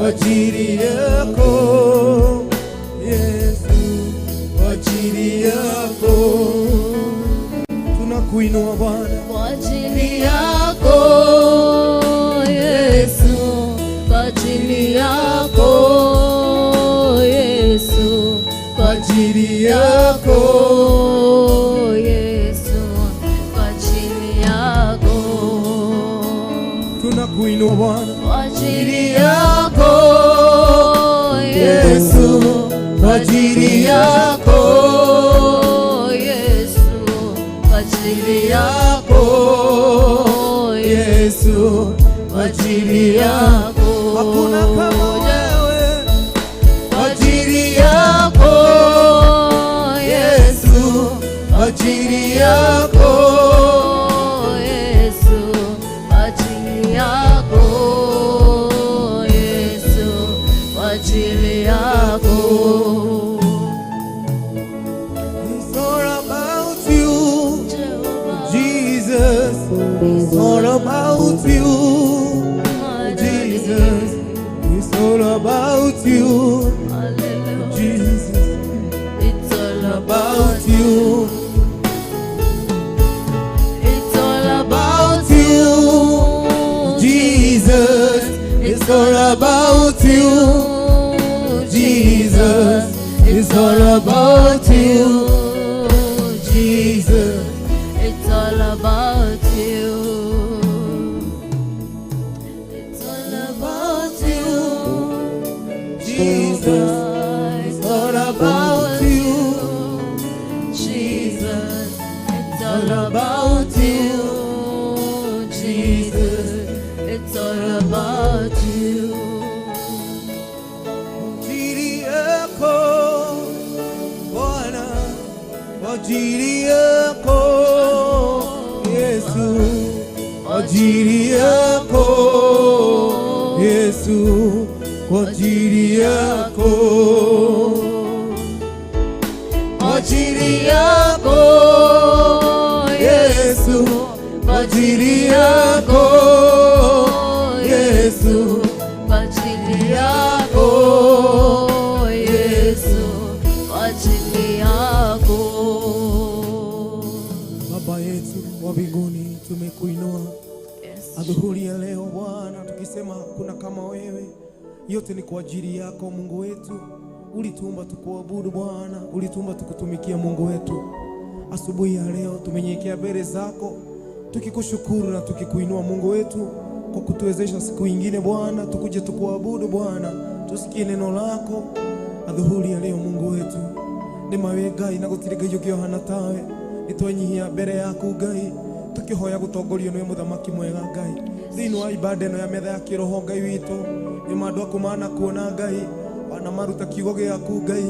kwa ajili yako Yesu, kwa ajili yako tunakuinua Bwana. Kwa ajili yako Yesu, kwa ajili yako Yesu, kwa ajili yako Yesu, kwa ajili yako, tunakuinua Bwana. Kwa ajili yako Yesu, kwa ajili yako Yesu, kwa ajili yako Yesu, kwa ajili yako, hakuna kama wewe. Kwa ajili yako Yesu, kwa ajili yako Yesu, kwa ajili yako Yesu, kwa ajili yako. It's all about you, Jesus. It's all about you, Jesus. It's all about you, Jesus. It's all About you, It's all about about you, Jesus. It's all about you, Jesus. It's all about you, Jesus. It's all about you. It's all about you, Jesus. It's all about you, Jesus. It's all about you, Jesus. It's all about you. Ajili yako Bwana, kwa ajili yako Yesu, kwa ajili yako Yesu, kwa ajili yako, kwa ajili yako Yesu, kwa ajili yako Yesu, kwa ajili yako Yesu, kwa ajili yako. Baba yetu wa mbinguni, tumekuinua Yes. adhuhuri ya leo Bwana, tukisema kuna kama wewe. Yote ni kwa ajili yako Mungu wetu. Ulituumba tukuabudu Bwana, ulituumba tukutumikia Mungu wetu. Asubuhi ya leo tumenyenyekea mbele zako tukikushukuru na tukikuinua Mungu wetu kwa kutuwezesha siku ingine Bwana, tukuje tukuabudu Bwana, tusikie neno lako adhuhuri ya leo Mungu wetu. Nĩ mawe Ngai na gũtirĩ Ngai ũngĩ ũhana tawe. Nĩtwenyihia mbere yaku Ngai, tũkĩhoya gũtongorio nĩwe mũthamaki mwega Ngai, thĩinĩ wa ibada ĩno ya metha ya kĩroho. Ngai witũ, nĩ andũ aku manakuona Ngai, wanamaruta kiugo gĩaku Ngai,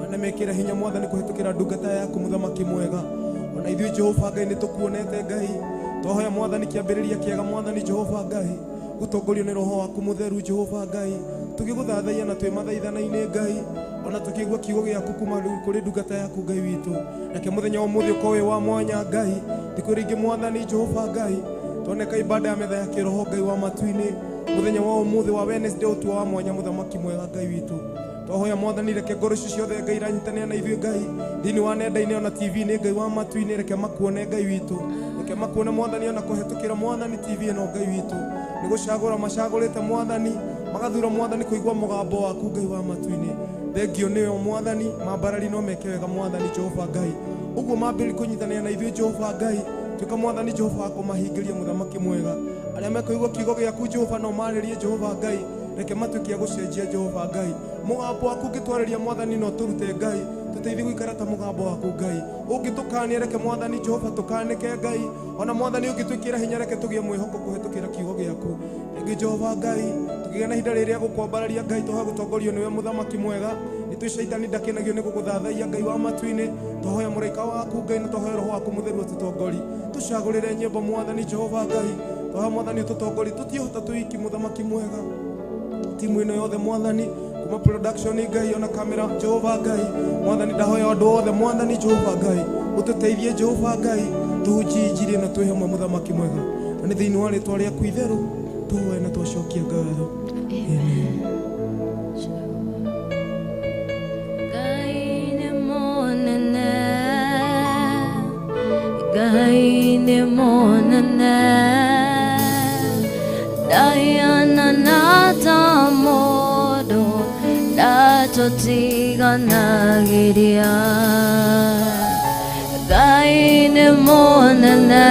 wanamekĩra hinya Mwathani kũhĩtũkĩra ndungata yaku mũthamaki mwega. Ona ithuĩ Jehova Ngai nĩ tũkuonete Ngai, twahoya Mwathani kĩambĩrĩria kĩega Mwathani Jehova Ngai, gũtongorio nĩ roho waku mũtheru Jehova Ngai, tũgĩgũthathaiya na twĩ mathaithana-inĩ Ngai, ona tũkĩigua kiugo gĩaku kuma kũrĩ ndungata yaku Ngai witũ. Reke mũthenya wa ũmũthĩ ũkorwo wĩ wa mwanya Ngai, thikũ iria ingĩ Mwathani Jehova Ngai tuoneka ibada ya metha ya kĩroho Ngai wa matu-inĩ, mũthenya wa ũmũthĩ wa Wednesday ũtua wa mwanya mũthamaki mwega Ngai witũ. Twahoya Mwathani, reke ngoro icio ciothe Ngai iranyitanĩra na ithuĩ Ngai thĩinĩ wa nenda-inĩ ona TV-inĩ Ngai wa matu-inĩ, reke makuone Ngai witũ, reke makuone Mwathani ona kũhetũkĩra Mwathani TV ĩno Ngai witũ. Nĩ gũcagũra macagũrĩte Mwathani, magathura Mwathani kũigua mũgambo waku Ngai wa matu-inĩ. Thengio nĩwe Mwathani, mambarari no meke wega Mwathani Jehova Ngai, ũguo mambĩrĩrie kũnyitanĩra na ithuĩ Jehova Ngai, tuĩka Mwathani Jehova wa kũmahingĩria mũthamaki mwega. Arĩa mekũigua kiugo gĩaku Jehova no marĩrie Jehova Ngai, reke matuĩke a gũcenjia Jehova Ngai. Mũgambo waku ũngĩtwarĩria Mwathani no tũrute Ngai, tũteithie gũikara ta mũgambo waku Ngai. Ũngĩtũkania, reke Mwathani Jehova tũkanĩke Ngai. Ona Mwathani ũngĩtwĩkĩra hinya, reke tũgĩe mwĩhoko kũhetũkĩra kiugo gĩaku rĩngĩ Jehova Ngai. Tũkĩgĩa na ihinda rĩrĩa gũkwambararia Ngai, tũhoe gũtongorio nĩwe mũthamaki mwega. Nĩtũĩ caitani ndakenagio nĩ gũgũthathaiya Ngai wa matu-inĩ. Twahoya mũraika waku Ngai na twahoya roho waku mũtheru ũtũtongori, tũcagũrĩre nyĩmbo Mwathani Jehova Ngai. Twahoya Mwathani ũtũtongori, tũtiĩhota tũiki mũthamaki mwega. Timu ĩno yothe Mwathani, kuma production Ngai ona kamera Jehova Ngai, Mwathani ndahoya andũ othe Mwathani Jehova Ngai ũtũteithie Jehova Ngai, tũhunjie injiri ĩno twĩ hamwe mũthamaki mwega, na nĩ thĩinĩ wa rĩtwa rĩaku itheru tũhoe na twacokia ngatho. Amen. Ngai nĩ mũnene, ndahiana na ta mũndũ, ndatũtiganagĩria. Ngai nĩ mũnene,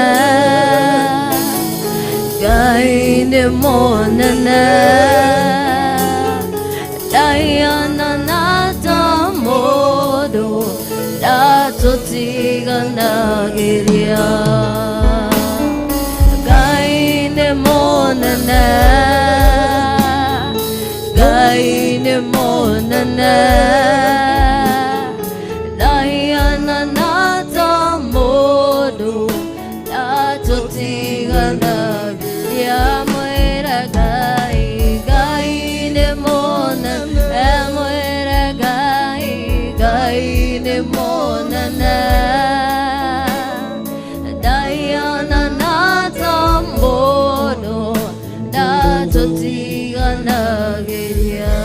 Ngai nĩ mũnene, ndahiana na ta mũndũ, ndatũtiganagĩria. Ngai nĩ mũnene, Ngai nĩ mũnene, ndahiana na ta mũndũ, ndatũtiganagĩria. Mwĩre Ngai, Ngai nĩ mũnene, mwĩre Ngai, Ngai nĩ mũnene, ndahiana na ta mũndũ, ndatũtiganagĩria.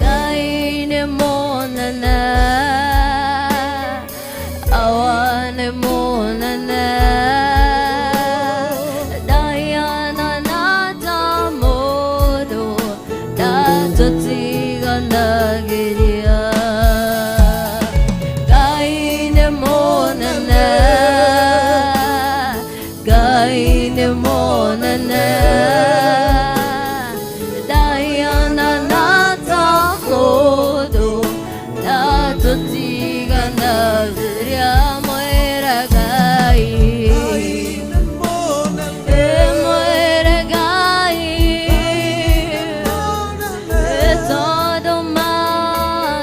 Ngai nĩ mũnene, Awa nĩ mũnene, ndahiana na ta mũndũ, ndatũtiganagĩria. Ngai nĩ mũnene, Ngai nĩ mũnene, ndahiana na ta mũndũ, ndatũtiganagĩria. Mwĩre Ngai, mwĩre Ngai, tondũ ma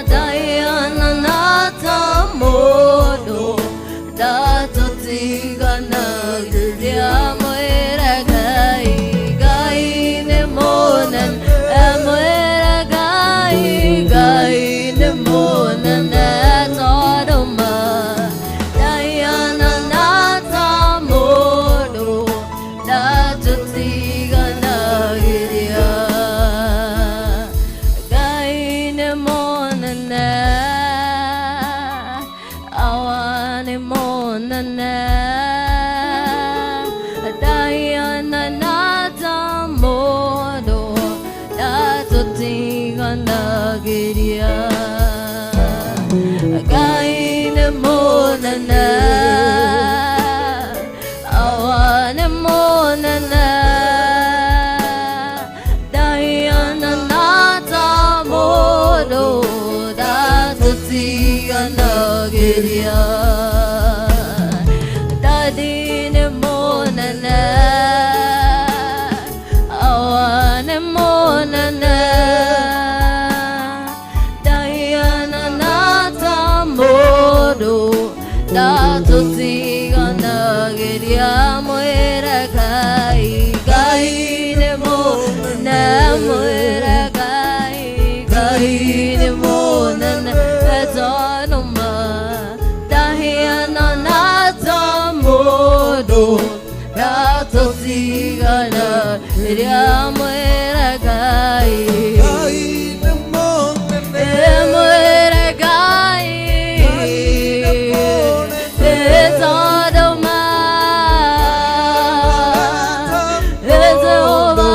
ndahiana na ta mũndũ, ndatũtiganagĩria. Mwĩre Ngai, Ngai nĩ mũnene, mwĩre Ngai, Ngai nĩ mũnene, tondũ ma ndahiana na ta mũndũ, ndatũtiganagĩria. Ngai nĩ mũnene, Awa nĩ mũnene, ndahiana na ta mũndũ, ndatũtiganagĩria. Ngai nĩ mũnene, Awa nĩ mũnene, ndahiana na ta mũndũ, ndatũtiganagĩria. Daddy nĩ mũnene, Awa nĩ mũnene, ndahiana na ta mũndũ, ndatũtiganagĩria. Mwĩre Ngai, Ngai nĩ mũnene, mwĩre Ngai, Ngai nĩ mũnene, tondũ ma ndahiana na ta mũndũ, ndatũtiganagĩria. Mwĩre Ngai, mwĩre Ngai, tondũ ma Jehova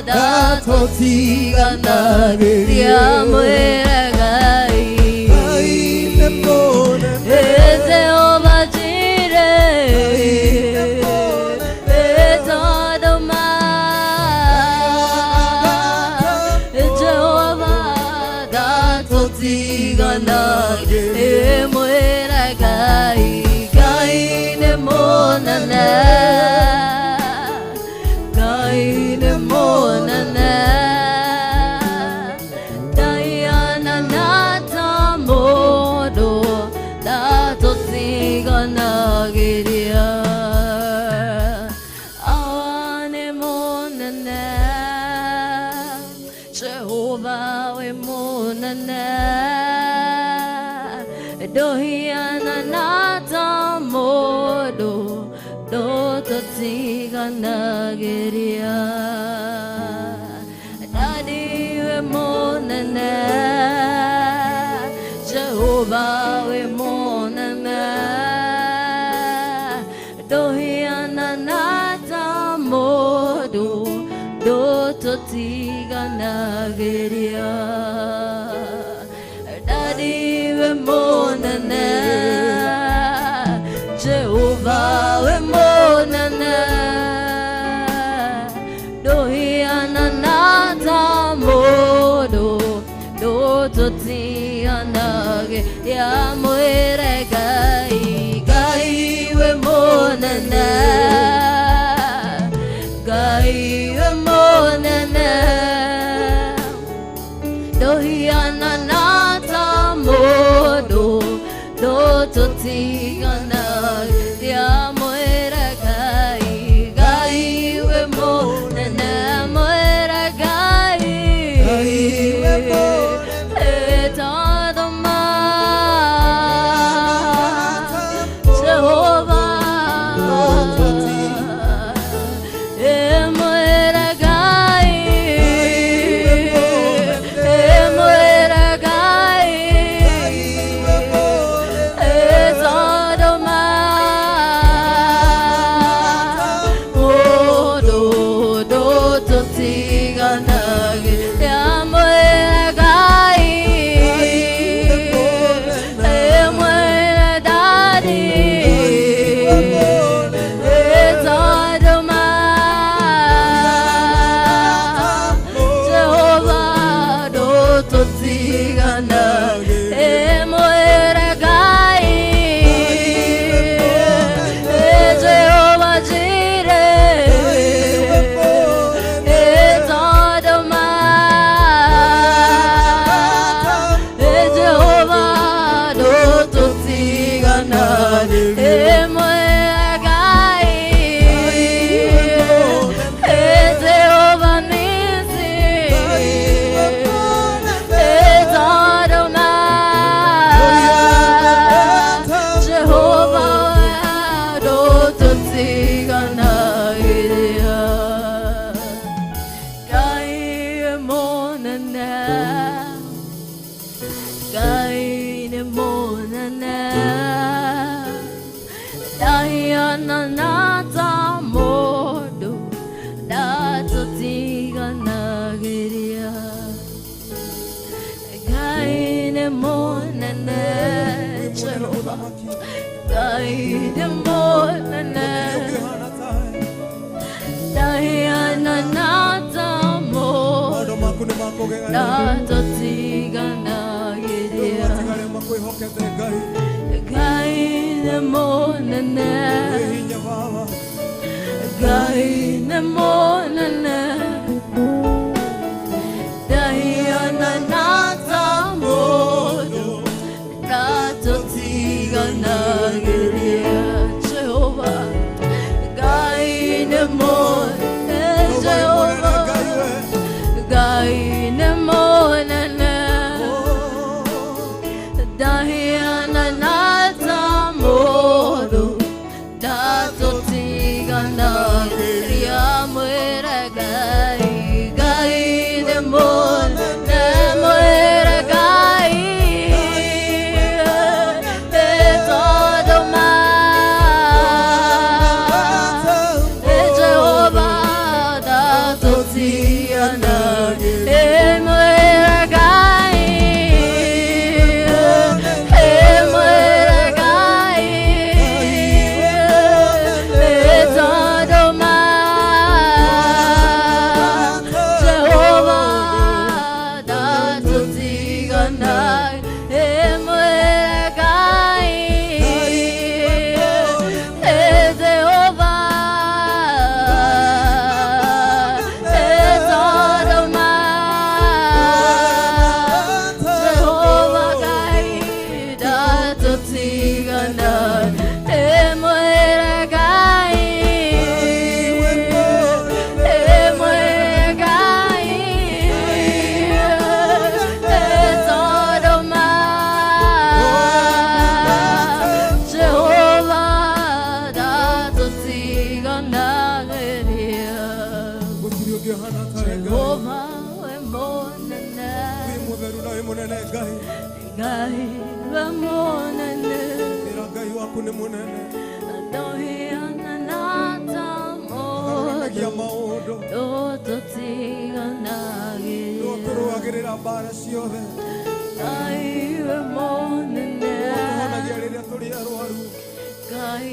ndatũtiganagĩria. Mwĩre Ngai, Jehova Jireh, tondũ ma Jehova ndatũtiganagĩria. Mwĩre Ngai, Ngai nĩ mũnene, Ngai nĩ mũnene, ndahiana na ta mũndũ, ndatũtiganagĩria. Awa nĩ mũnene, Jehova wĩ mũnene, ndũhiana na ta mũndũ, ndũtũtiganagĩria. Daddy wĩ mũnene, Jehova wĩ mũnene. Ndũtiganagĩria. Daddy wĩ mũnene, Jehova wĩ mũnene, ndũhianana ta mũndũ, ndũtũtiganagĩria. Mwĩre Ngai, Ngai wĩ mũnene, Ngai wĩ mũnene, ndũhianana ta mũndũ, ndũtũtiganagĩria. Mwĩre Ngai, Ngai wĩ mũnene, mwĩre Ngai. Ngai wĩ mũnene. Tondũ ma Jehova, mwĩre Ngai, mwĩre Ngai, tondũ ma mũndũ ndũtũtiganagĩria. Mwĩre Ngai, mwĩre Daddy, tondũ ma Jehova ndũtũtiganagĩria. Mwĩre Ngai, Jehova Jireh, tondũ ma Jehova ndũtũtiganagĩria. Mwĩre Ngai, Jehova Nisi, tondũ ma Jehova ndũtũtiganagĩria. Ngai wĩ mũnene, Ngai nĩ mũnene, ndahianana ta mũndũ, ndatũtiganagĩria. Ngai nĩ mũnene, Jehova, Ngai nĩ mũnene, ndahianana ta mũndũ, Maũndũ maku nĩ makũgegania. Ndatũtiganagĩria. Matigare makwĩhokete Ngai. Ngai nĩ mũnene, Wĩ hinya Baba. Ngai nĩ mũnene, ndahianana ta mũndũ, ndatũtiganagĩria. Jehova, Ngai nĩ mũnene, Jehova, Ngai nĩ mũnene, ndahianana ta mũndũ, ndatũtiganagĩria. Mwĩre Ngai, Ngai nĩ mũnene, mwĩre Ngai, tondũ ma Jehova ndatũtiganagĩria. Mwĩre Ngai, mwĩre Ngai, tondũ ma Jehova ndatũtiganagĩria. Mwĩre Ngai, Jehova, tondũ ma Jehova Ngai ndatũtiganagĩria. Mwĩre Ngai, mwĩre Ngai, tondũ ma Jehova ndatũtiganagĩria. Gũtirĩ ũngĩ ũhana tawe Ngai. Jehova wĩ mũnene, Wĩ mũtheru na wĩ mũnene Ngai. Ngai wĩ mũnene, Ĩra Ngai waku nĩ mũnene. Ndũhianana ta Agarũranagia mũndũ, maũndũ. Ndũtũtiganagĩria. Ũrũagĩrĩra mbara ciothe. Ngai we mũnene. Ũtũhonagia rĩrĩa tũrĩ arwaru. Ngai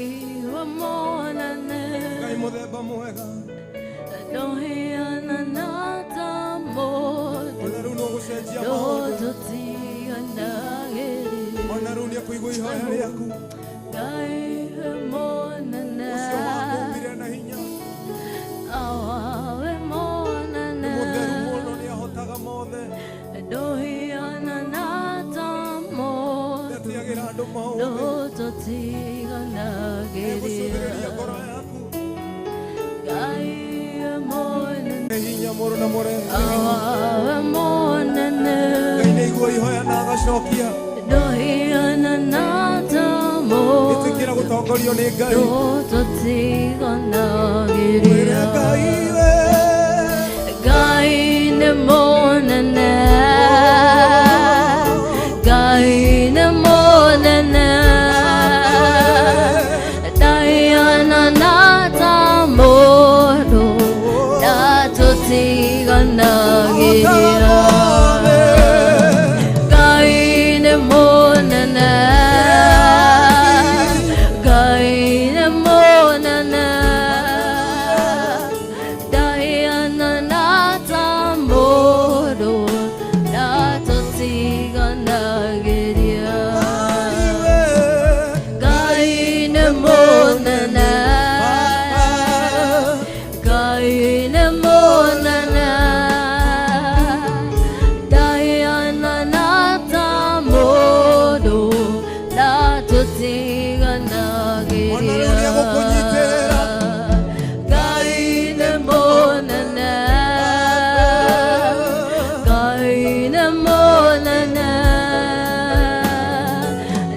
we mũnene. Ngai mũthemba mwega. Ndũhiana ta mũndũ. Ona rĩu nĩũgũcenjia maũndũ. Ndũtũtiganagĩria. Ona rĩu nĩekũigua ihoya rĩaku. Ngai we mũnene. Ũcio wakũmbire na hinya. Awa we Nĩ mũnene. mũtheru mũno, nĩahotaga mothe. Ndũhiana ta mũndũ. Ndatiagĩra andũ maũthĩ. Ndũtũtiganagĩria. Egũcũthĩrĩria ngoro yaku. Ngai we mũnene. Nĩ hinya mũrũ na mũrehe. Awa we mũnene. Ngai nĩaigua ihoya na agacokia. Ndũhiana ta mũndũ. Ĩtĩkĩra gũtongorio nĩ Ngai. Ndũtũtiganagĩria. Mwĩre Ngai we. Ngai nĩ mũnene. Ngai nĩ mũnene. Ndahiana ta mũndũ. Ndatũtiganagĩria. Ngai nĩ mũnene. Ngai nĩ mũnene. Ndahiana ta mũndũ. Ndatũtiganagĩria. Ngai nĩ mũnene. Ngai nĩ mũnene. Ndahiana ta mũndũ. Ndatũtiganagĩria. Ona rĩu nĩegũkũnyitĩrĩra. Ngai nĩ mũnene. Ngai nĩ mũnene.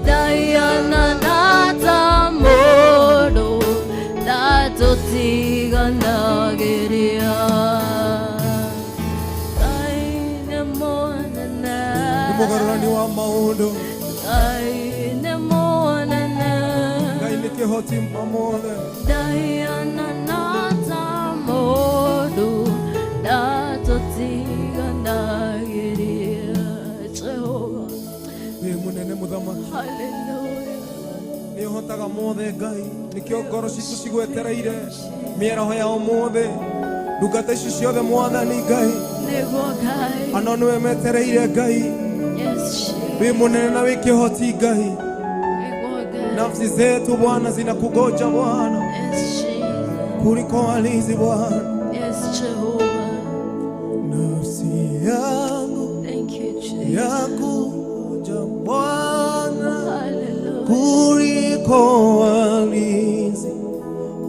Ndahiana ta mũndũ. Ndatũtiganagĩria. Ngai nĩ mũnene. Nĩ mũgarũrani wa maũndũ. Ngai nĩ mũnene. Ngai nĩ kĩhoti ma mothe. Ndahiana ta mũndũ. Ndatũtiganagĩria. Jehovah. Wĩ mũnene mũthamaki. Hallelujah. Nĩ ũhotaga mothe Ngai, nĩkĩo ngoro citũ cigwetereire mĩaraho ya ũmũthĩ. Ndungata ici ciothe, Mwathani Ngai, Nĩguo Ngai. ano nĩwe metereire Ngai. Yes, Wĩ mũnene na wĩ kĩhoti Ngai. Nĩguo Ngai. Nafsi zetu Bwana zinakugoja Bwana, Yes, Jesus. kuliko walinzi Bwana. Yes, Jehovah. Nafsi yangu Thank you, Jesus. yakungoja Bwana Hallelujah. kuliko walinzi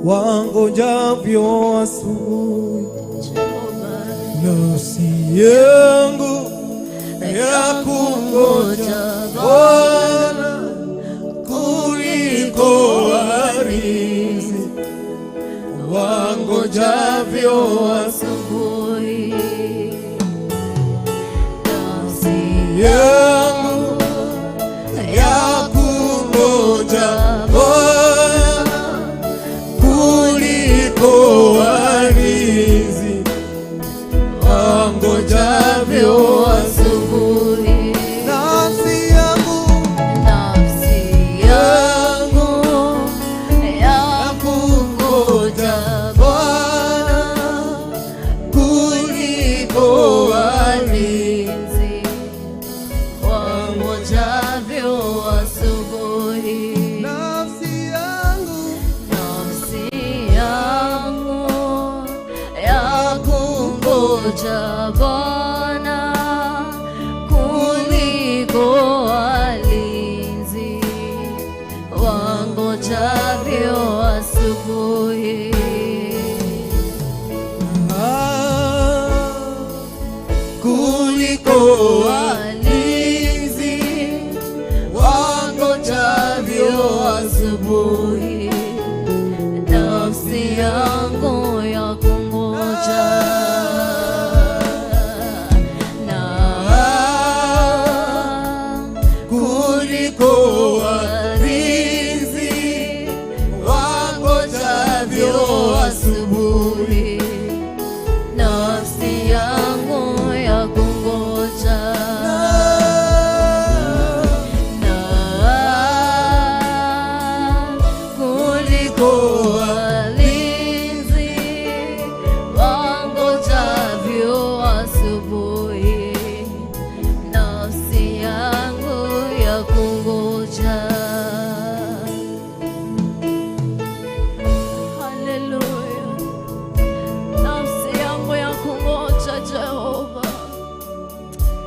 wangojavyo asubuhi. Jehovah. Nafsi yangu yakungoja Bwana kuliko walinzi wangojavyo asubuhi. Asubuhi. Nafsi Yangu yakungoja Bwana kuliko walinzi wangojavyo asubuhi. asubuhi. Nafsi yangu Nafsi yangu yakungoja Bwana kuliko walinzi walinzi wangojavyo asubuhi. Nafsi yangu Nafsi yangu yakungoja Bwana kuliko walinzi wangojavyo asubuhi. Kuliko walinzi wangojavyo asubuhi. Nafsi yangu yakungoja na kuliko walinzi wangojavyo asubuhi. Nafsi yangu yakungoja. Kuliko walinzi wangojavyo asubuhi, nafsi yangu ya kungoja. Haleluya, nafsi yangu ya kungoja Jehova.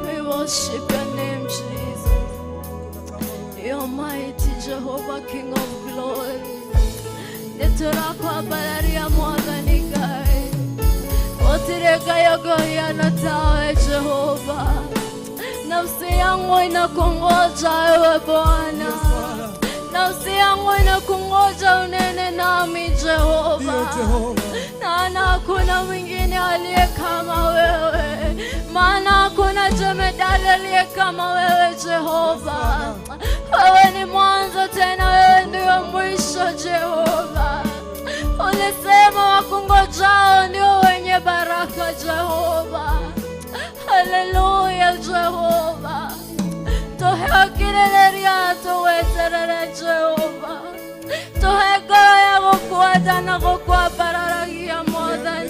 We worship your name, Jesus. You're mighty Jehovah, King of glory. Nĩtũrakwambararia Mwathani Ngai, gũtirĩ Ngai ũngĩhiana tawe Jehova. Nafsi yangu inakungoja ewe Bwana, nafsi yangu inakungoja unene nami Jehova. Ndiyo Jehova. Maana hakuna mwingine aliye kama wewe, maana hakuna jemedali aliye kama wewe Jehova. Wewe ni mwanzo tena wewe ndiyo mwisho Jehova. Ulisema wakungojao ndio wenye baraka Jehova. Haleluya Jehova. Tuhe tuweterere Jehova. Tuhe ngoro ya gũkwenda na gũkwambararagia Mwathani,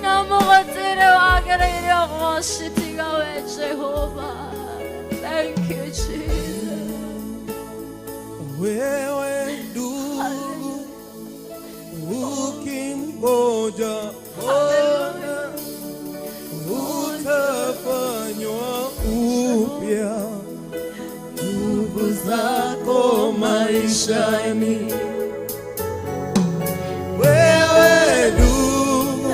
na mũgũtĩre wagĩrĩire ũgoci tiga we Jehova. Thank you, Jesus. Wewe ndugu, ukimgoja Bwana utafanywa upya nguvu zako maishani. Wewe ndugu,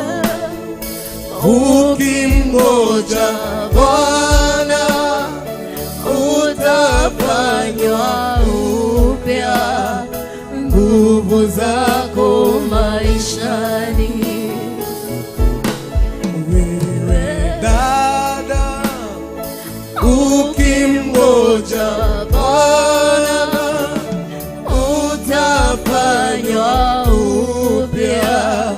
ukimgoja Bwana utafanywa upya nguvu zako maishani. Wewe dada, ukimgoja Bwana utafanywa upya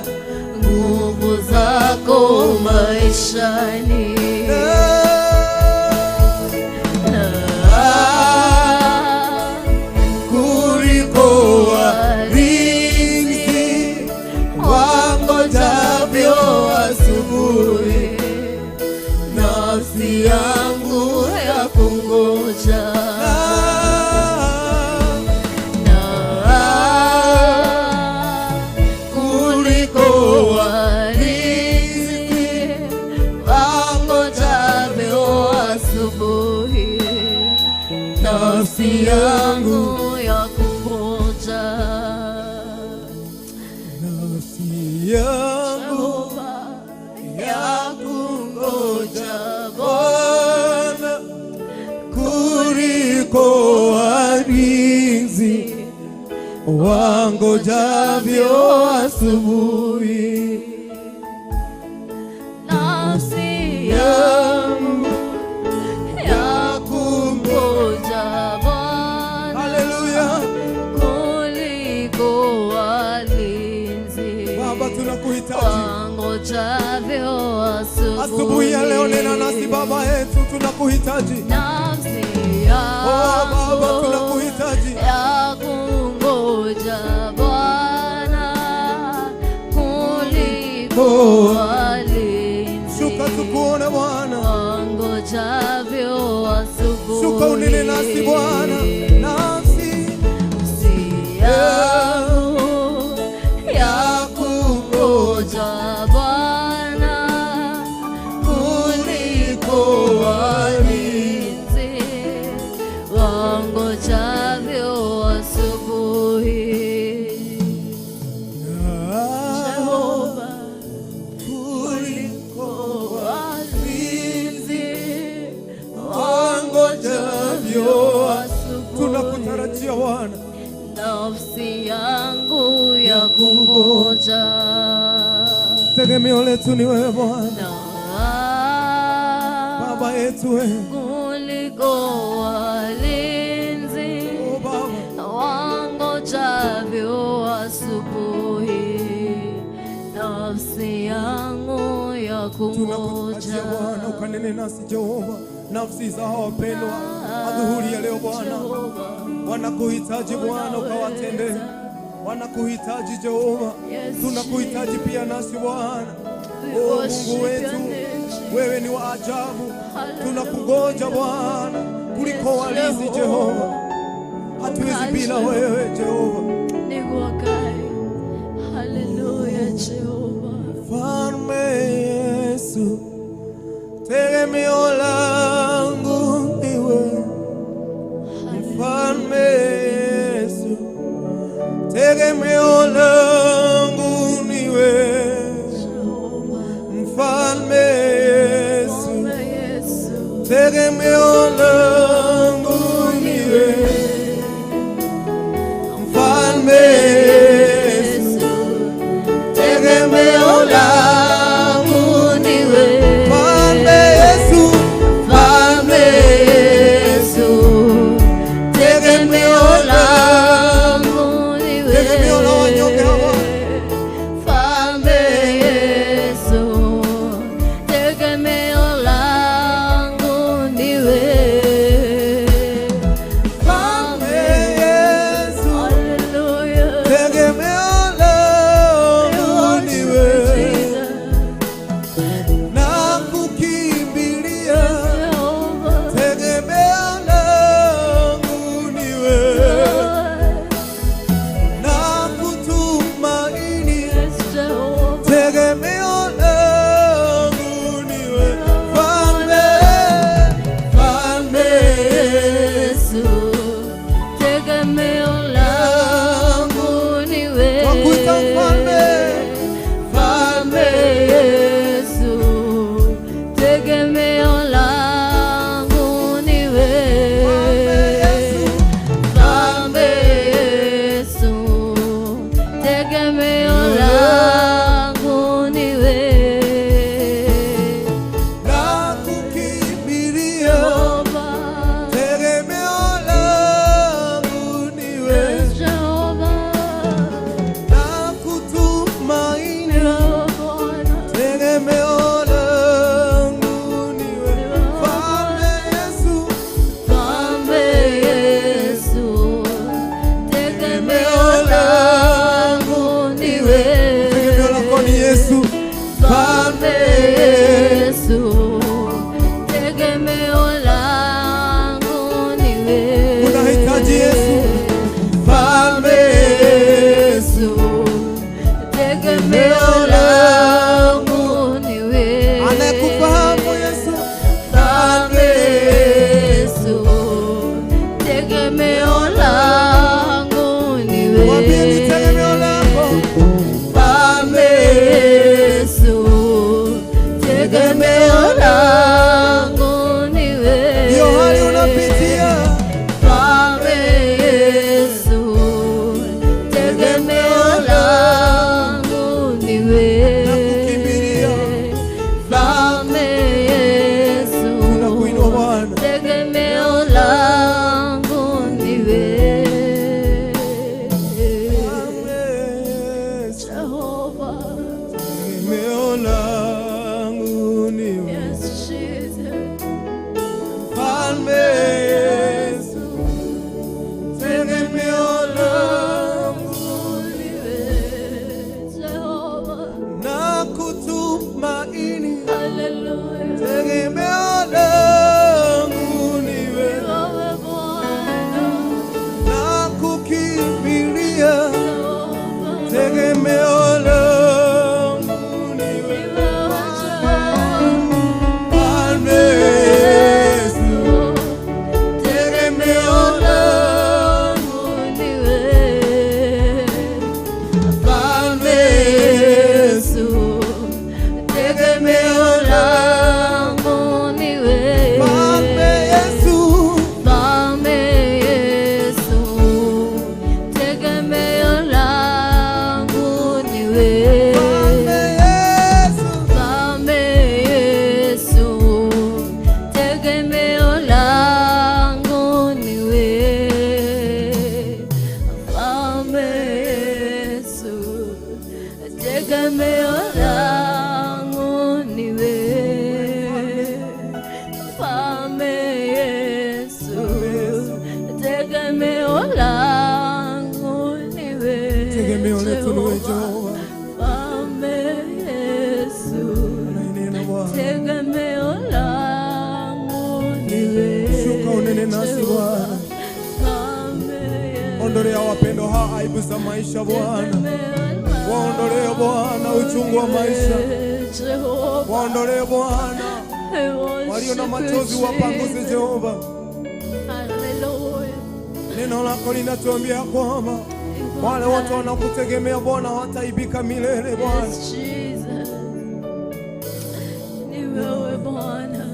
nguvu zako maishani. Na kuliko walinzi wangojavyo asubuhi, nafsi yangu ya kungoja na kuliko walinzi wangojavyo asubuhi, nafsi yangu ya kungoja. Nafsi yangu Jehova ya kungoja Bwana kuliko walinzi wangojavyo asubuhi. Nafsi yangu ya kungoja Bwana Haleluya. Kuliko walinzi Baba, tunakuhitaji wangojavyo asubuhi. Asubuhi ya leo. Nena nasi Baba yetu, tunakuhitaji. Nafsi Oh Baba, yangu tunakuhitaji. Ya kungoja Bwana kuliko walinzi Shuka tukuone Bwana, wangojavyo asubuhi. Shuka unene nasi Bwana, nafsi Nafsi yangu ya kungoja Bwana kuliko walinzi wangojavyo asubuhi. Jehova, kuliko walinzi wangojavyo asubuhi. Tunakutarajia Bwana. Nafsi yangu ya kungoja Tegemeo letu ni wewe Bwana, na Baba yetu wewe. Kuliko walinzi Oh Baba, wangojavyo asubuhi, nafsi yangu ya tunakutarajia kungoja. Bwana, ukanene nasi Jehova. Nafsi za hawa wapendwa adhuhuri ya leo Bwana, Jehova, wanakuhitaji Bwana, ukawatendee. Wanakuhitaji Jehova, Yes, tunakuhitaji pia nasi Bwana. We Oh, worship Mungu your wetu, name, Jesus. wewe ni wa ajabu. Hallelujah. Tunakungoja Bwana kuliko Yes, walinzi Jehova, hatuwezi bila wewe Jehova. Niguakae. Hallelujah, Jehova. Mfalme Yesu, tegemeo langu ni wewe. Mfalme Yesu, tegemeo langu ni wewe. Jehova. Mfalme Yesu, Mfalme Yesu. tegemeo langu ni wewe. Mfalme Yesu, Yesu. tegemeo langu ni wewe. Mfalme Yesu, Mfalme Yesu, tegemeo langu, Langu ni wewe. tegemeo la wanyonge hawa. Mfalme Yesu, tegemeo langu ni wewe. Mfalme Yesu, Hallelujah. tegemeo langu ni wewe. Na kukimbilia, Jehovah. tegemeo langu ni wewe. Na kutumaini, Yes, Jehovah. tegemeo langu ni wewe. Mfalme, Mfalme Yesu, tegemeo langu ni wewe. Twakuita Mfalme, Mfalme Yesu, tegemeo langu ni wewe. Mfalme Yesu, tegemeo langu ni wewe. Na kukimbilia, Jehovah, tegemeo langu ni wewe. Jehovah, Na kutumaini, Bwana. tegemeo langu ni wewe. Mfalme Yesu, Mfalme Yesu, tegemeo langu ni wewe. tegemeo lako ni Yesu. Mfalme Yesu, tegemeo langu ni wewe. Unahitaji Yesu. Mfalme Yesu, Yesu, tegemeo langu ni wewe. anayekufahamu Yesu. Mfalme Yesu, tegemeo langu ni wewe. Mwambie ni tegemeo lako. Mfalme Yesu, tegemeo langu ni wewe. Hiyo hali unapitia, Mfalme Yesu, tegemeo langu ni wewe. Nakukimbilia. Mfalme Yesu, Tunakuinua Bwana. tegemeo langu ni wewe. Mfalme Yesu, Jehovah, tegemeo langu ni wewe. yes, Jesus. Mfalme Yesu, tegemeo langu Ni wewe, Jehovah. na kutumaini, Hallelujah. tegemeo langu ni wewe. Wewe Bwana, Na kukimbilia, Jehovah. tegemeo langu ni Ni wewe. wewe, Jehovah. Mfalme Yesu, tegemeo langu, Ni wewe. Mfalme Yesu, Tegemeo langu ni wewe. Mfalme Yesu, Mfalme Yesu, tegemeo langu ni wewe. Mfalme Yesu, Mfalme Yesu, tegemeo langu ni wewe. Mfalme Yesu, tegemeo langu ni wewe. Mfalme Yesu, tegemeo langu ni wewe. Tegemeo letu ni wewe Jehova, Jehova. Mfalme Yesu. Unainena Bwana. Tegemeo langu ni wewe, Shuka unene nasi Jehova, Bwana. Mfalme Yesu. Ondolea wapendo hawa aibu za maisha Bwana. Tegemeo Waondolee Bwana uchungu wa maisha. Jehova, Waondolee Bwana I worship walio na you, machozi wapanguze Jesus. Jehova. Hallelujah. Neno lako linatuambia kwamba wale wote wanakutegemea Bwana hawataaibika milele Bwana. Yes, Jesus. Ni wewe Bwana,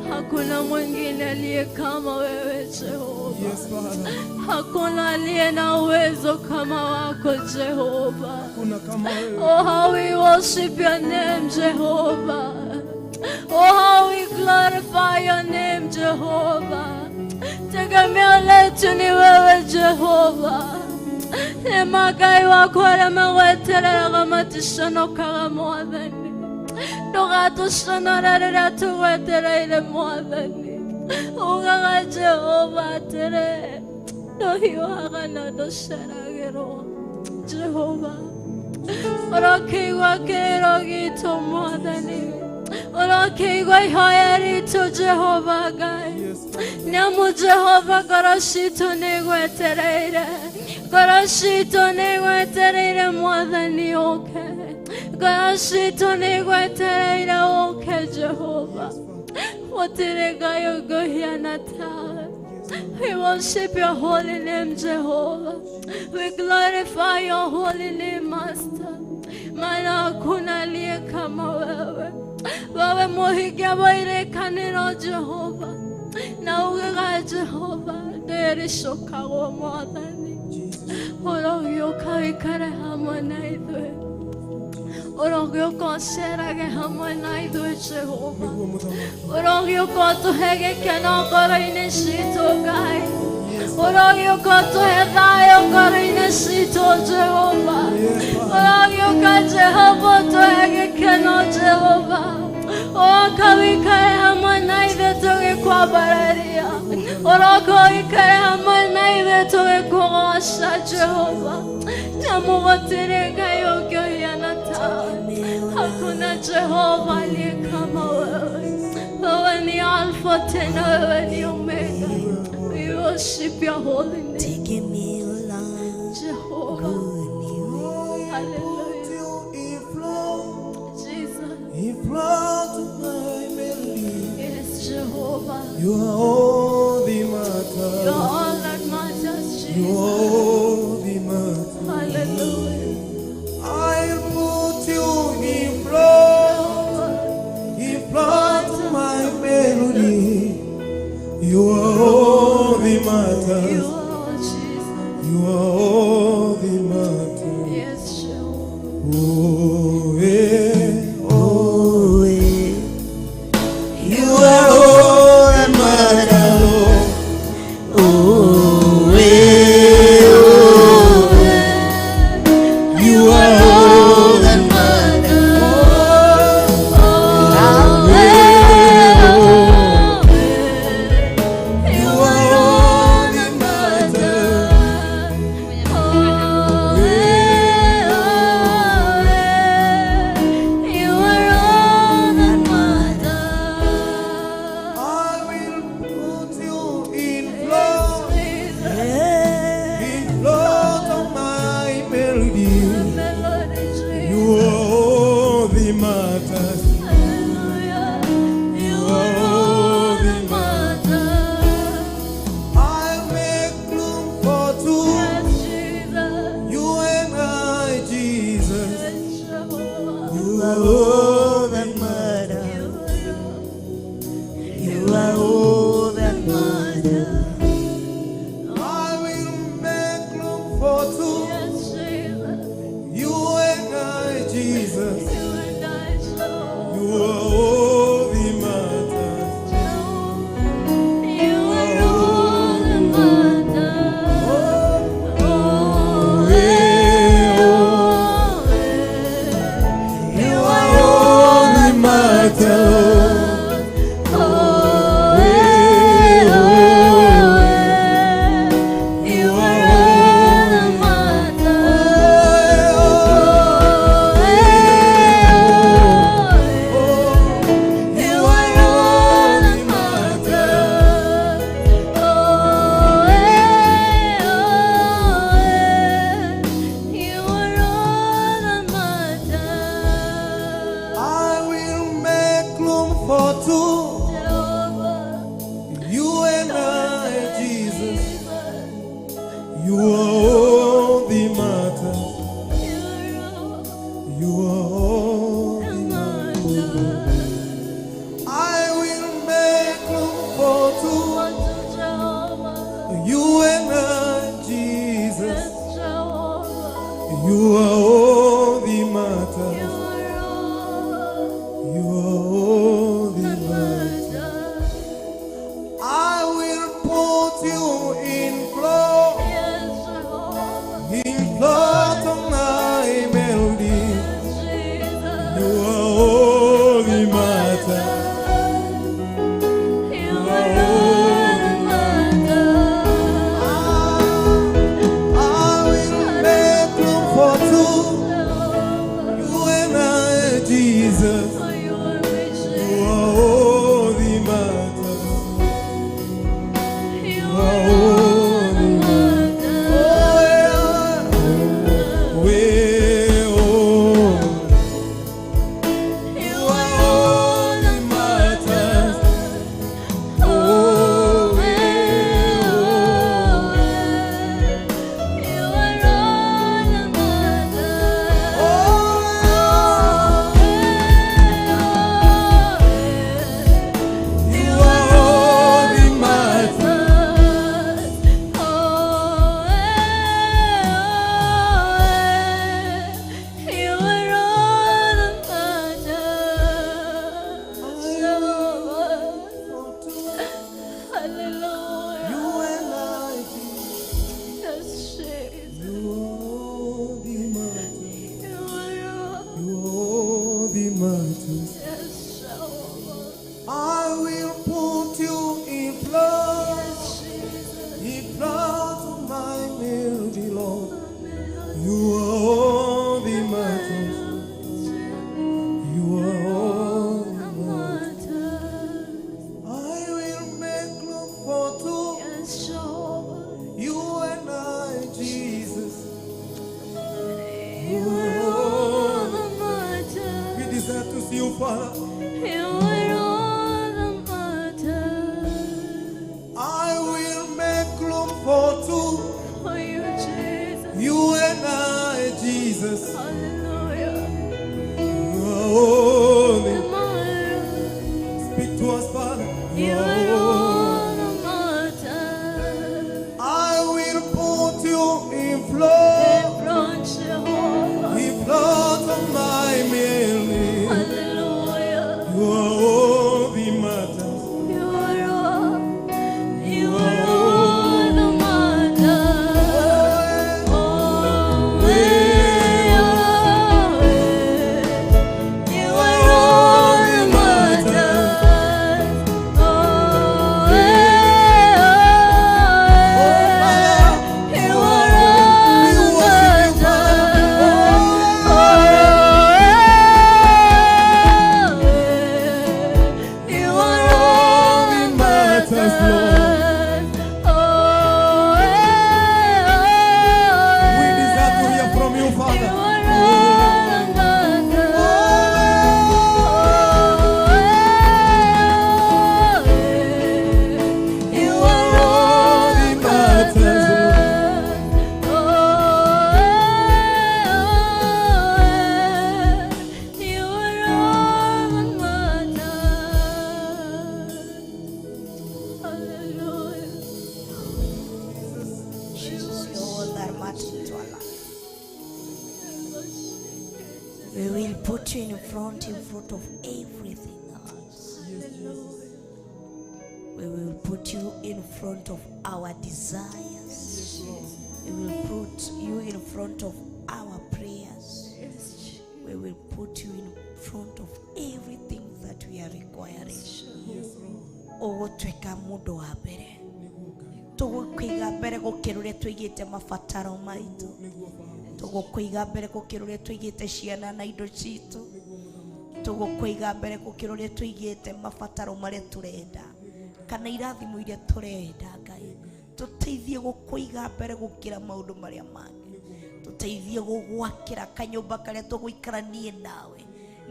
hakuna mwingine aliye kama wewe Jehova. Yes, Father. Hakuna aliye na uwezo kama wako Jehova. Hakuna kama wewe. Oh, how we worship your name, Jehovah. Oh, how we glorify your name, Jehovah. Tegemeo letu ni wewe Jehova. Nĩ Ngai wakwa arĩa magwetereraga maticonokaga Mwathani. Ndũgatũconore rĩrĩa tũgwetereire Mwathani. Ugaga Jehova atĩrĩ, ndũhiũhaga na ndũceragĩrwo. Jehova, ũrokĩigua kĩrĩro gitũ Mwathani, ũrokĩigua ihoya ritũ Jehova Ngai. Yes, Father. Nĩamu Jehova ngoro citũ nĩ igwetereire, ngoro citũ nĩ igwetereire Mwathani ũke, ngoro citũ nĩ igwetereire ũke Jehova. Gũtirĩ Ngai ũngĩhiana tawe. We worship your holy name, Jehovah. We glorify your holy name, Master. Maana hakuna aliye kama wewe. Wewe muhingia wa irĩkanĩro Jehova. Na ugaga Jehova ndĩrĩcokagwo Mwathani. Jesus. Ũrogĩũka wĩikare hamwe na ithuĩ. Ũrogĩũka ũcerage hamwe na ithuĩ Jehova. Nĩguo mũthamaki. Ũrogĩũka ũtũhe gĩkeno ngoro-inĩ citũ Ngai. Ũrogĩũka ũtũhe thayũ ngoro-inĩ citũ Jehova. Yes, Father. Ũrogĩũka Jehova ũtũhe gĩkeno Jehova. Ũroka wĩikare hamwe na ithuĩ tũgĩkwambararia. Ũroka ũikare hamwe na ithuĩ tũgĩkũgoca Jehova. Nĩamu gũtirĩ Ngai ũngĩhiana tawe. Hakuna Jehova aliye kama wewe. Wewe ni Alfa tena wewe ni Omega. We worship your holy name, Tegemeo langu Jehovah. ni wewe. Hallelujah. Till it flow, Jesus, it flow to my melody. it is Jehovah. You are all the You're matter. all that matters, You Jesus. are all the matter. Hallelujah. I put you in front of my melody. You are all the You matters. are Jesus. You are all the matter. Yes, Jehovah. Oh, eh, oh. Oh, eh. You are all that matter, Lord. Oh, eh, oh, eh. You are all that matters. Oh, eh, oh, eh. You are all that matters. Oh, eh, oh, eh. You are all that matters. I will put you in flow, Jesus, in flow of my melody. melody, Jesus. You are all the matters. Hallelujah. You are all that matters. I make room for two. Yes, Jesus. You and I, Jesus. Yes, Jehovah. You are all that matters. You are all You are all that matters. I will make room for two. Yes, Jesus. You and I, Jesus. You and I, Jehovah. You are all the matters. You are all that matters. Oh, Oh, eh, oh, eh. You are all that matters. Oh, eh, oh, eh. You are all that matters. You are all that matters. You are all You are all that that matters. matters. I will put you in flow, Yes, Jehovah. in front of my melody. Yes, Jesus. You are all that matters. You are all that matters. I will make room for two. Jehovah. You and I, Jesus. Oh, you are my You Jesus. are all that matters. You are all that matters. Oh, yeah. We oh. You are all that matters. Oh, eh, oh, eh. You are all that matters. Oh, Oh, eh, oh, eh. you are all that matters. Oh, eh, oh, eh. You are all that matters. For two. Hallelujah. You and I, Jesus. Yes, Jesus. You are all that matters. You are all. You are all that matters. Yes, Jehovah. I will put you in front, Yes, Jesus. in front of my melody, Lord. You are all that matters. You are all that matters. I will make room for two. Yes, Jehovah. You and I, Jesus. You are all that matters. We desire to see you, Father. You are all that matters. I will make room for two. For you, Jesus. You and I, Jesus. Hallelujah. You are holy. The matters. Speak to us, Father. You You are are holy. all that matters. I will put you in front, In front, Jehovah. in front of my melody. Hallelujah. You are all that matters. You are all. You are all that matters. Oh, Oh, eh, oh, eh. You are all that matters. Oh, eh, oh, eh. You are all that matters. Oh, eh, oh, eh. You are all that matters, Lord. matters. Oh, eh, oh, We eh. desire to hear from you, You Father. are all that matters. Oh, eh, oh, eh. You are all that matters. Oh, eh, oh, eh. You are all that matters. Hallelujah. Jesus, you're all that matters to our life. We will put you in front of everything else. We will put you in front of our desires. We will put you in front of our prayers. Yes, We will put you in front of everything that we are requiring. Yes, Lord. Ũgũtuĩka mũndũ wa mbere tũgũkũiga mbere gũkĩra ũrĩa tũigĩte mabataro maitũ. Nĩguo Father. Tũgũkũiga mbere gũkĩra ũrĩa tũigĩte ciana na indo citũ. Tũgũkũiga mbere gũkĩra ũrĩa tũigĩte mabataro marĩa tũrenda kana irathimo iria tũrenda. Ngai, tũteithie gũkũiga mbere gũkĩra maũndũ marĩa mangĩ. Tũteithie gũgwakĩra kanyũmba karĩa tũgũikaranie nawe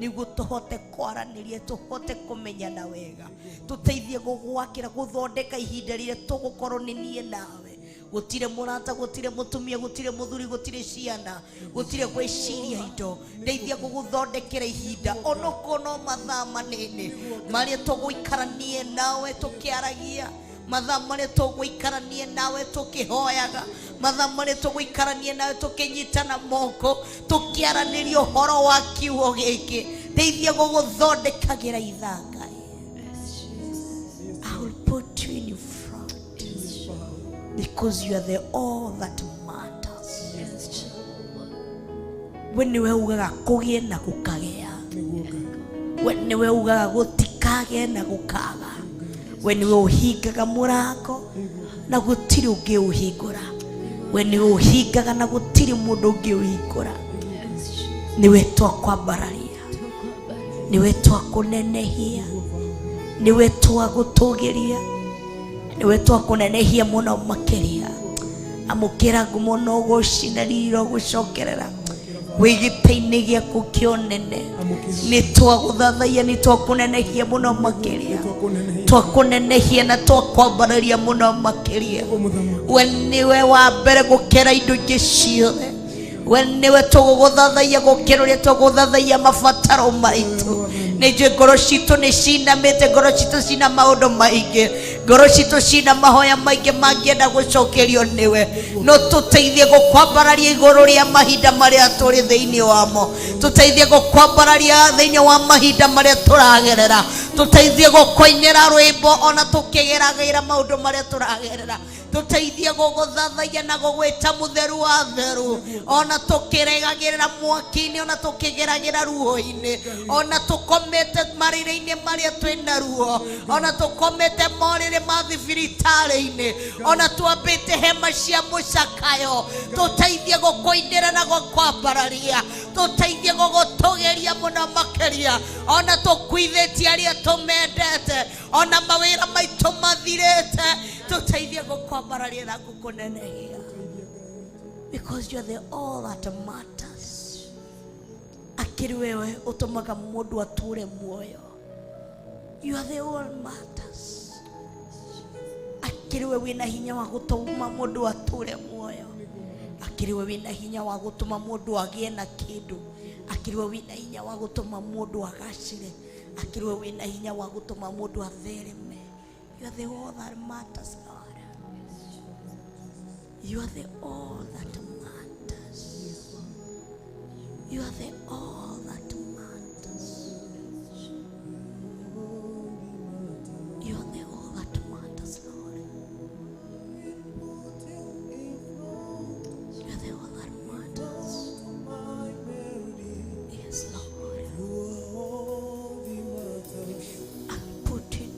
nĩguo tũhote kwaranĩria, tũhote kũmenyana wega. Tũteithie gũgwakĩra, gũthondeka ihinda rĩrĩa tũgũkorwo nĩ niĩ nawe, gũtirĩ mũrata, gũtirĩ mũtumia, gũtirĩ mũthuri, gũtirĩ ciana, gũtirĩ gwĩciria indo. Ndeithia gũgũthondekera ihinda onokorwo no mathaa manene marĩa tũgũikaranie nawe tũkĩaragia, mathaa marĩa tũgũikaranie nawe tũkĩhoyaga. Mathaa marĩa tũgũikarania nawe tũkĩnyitana moko tũkĩaranĩria ũhoro wa kiugo gĩkĩ, ndeithia gũgũthondekagĩra ithaa Ngai. I will put you in front because you are the all that matters. We nĩwe ugaga kũgĩe na gũkagĩa, we nĩwe ugaga gũtikagĩe na gũkaga, we nĩwe ũhingaga mũrango na gũtirĩ ũngĩ ũhingũra, we nĩwe ũhingaga na gũtirĩ mũndũ ũngĩ ũhingũra. Nĩwe twakwambararia, nĩwe twakũnenehia, nĩwe twagũtũgĩria, nĩwe twakũnenehia mũno makĩria. Amũkĩra ngumo na ũgoci na riri gũcokerera wĩ gĩtĩ-inĩ gĩaku kĩa ũnene. Nĩ twagũthathaiya, nĩ twakũnenehia mũno makĩria, twakũnenehia na twakwambararia mũno makĩria. We nĩwe wa mbere gũkĩra indo ingĩ ciothe, we nĩwe tũgũgũthathaiya gũkĩra ũrĩa tũgũthathaiya mabataro maitũ. Nĩ njũĩ ngoro citũ nĩ cinamĩte, ngoro citũ cina maũndũ maingĩ, ngoro citũ cina mahoya maingĩ mangĩenda gũcokerio nĩwe, no tũteithie gũkwambararia igũrũ rĩa mahinda marĩa tũrĩ thĩinĩ wamo, tũteithie gũkwambararia thĩinĩ wa mahinda marĩa tũragerera, tũteithie gũkũinĩra rwĩmbo ona tũkĩgeragĩra maũndũ marĩa tũragerera, tũteithie gũgũthathaiya na gũgwĩta mũtheru wa theru ona tũkĩregagĩrĩra mwaki-inĩ, ona tũkĩgeragĩra ruo-inĩ, ona tũkomete marĩrĩ-inĩ marĩa twĩna ruo, ona tũkomete morĩrĩ ma thibitarĩ-inĩ, ona twambĩte hema cia mũcakayo, tũteithie gũkũinĩra na gũkwambararia, tũteithie gũgũtũgĩria mũno makĩria, ona tũkuithĩtie arĩa tũmendete, ona mawĩra maitũ mathirĩte, tũteithie gũkwambararia na gũkũnenehia, because you are the all that matters. Akĩrĩ wewe ũtũmaga mũndũ atũre muoyo. You are the all matters. Akĩrĩ we wĩna hinya wa gũtũma mũndũ atũre muoyo, akĩrĩ we wĩna hinya wa gũtũma mũndũ agĩe na kĩndũ, akĩrĩ we wĩna hinya wa gũtũma mũndũ agacĩre, akĩrĩ we wĩna hinya wa gũtũma mũndũ athereme. You are the all that matters, Lord. You are the all that matters. You are the all that matters. You are the all that matters, Lord. You are the all that matters. Yes, Lord. I put in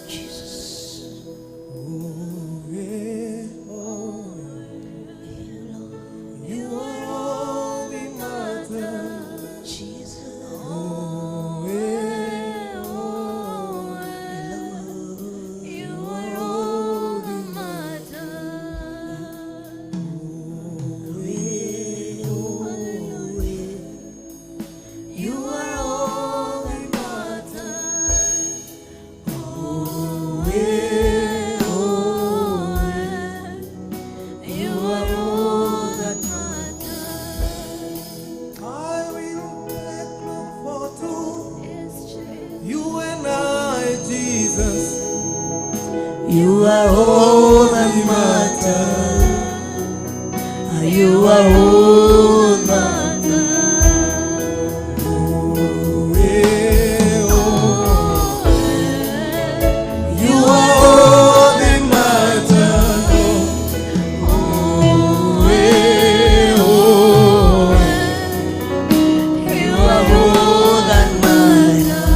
Jesus. You, Lord. You are all that matters. Jesus. Oh, yeah, oh, Lord. You are all that matters. You are all that matters. Yeah, oh, You are all that matters. I will make room for two. Yes, Jesus. You and I, Jesus. You are all that matters. You are all that Oh, yeah, oh. You You are all that matters. Oh, yeah, oh. You are all that matters.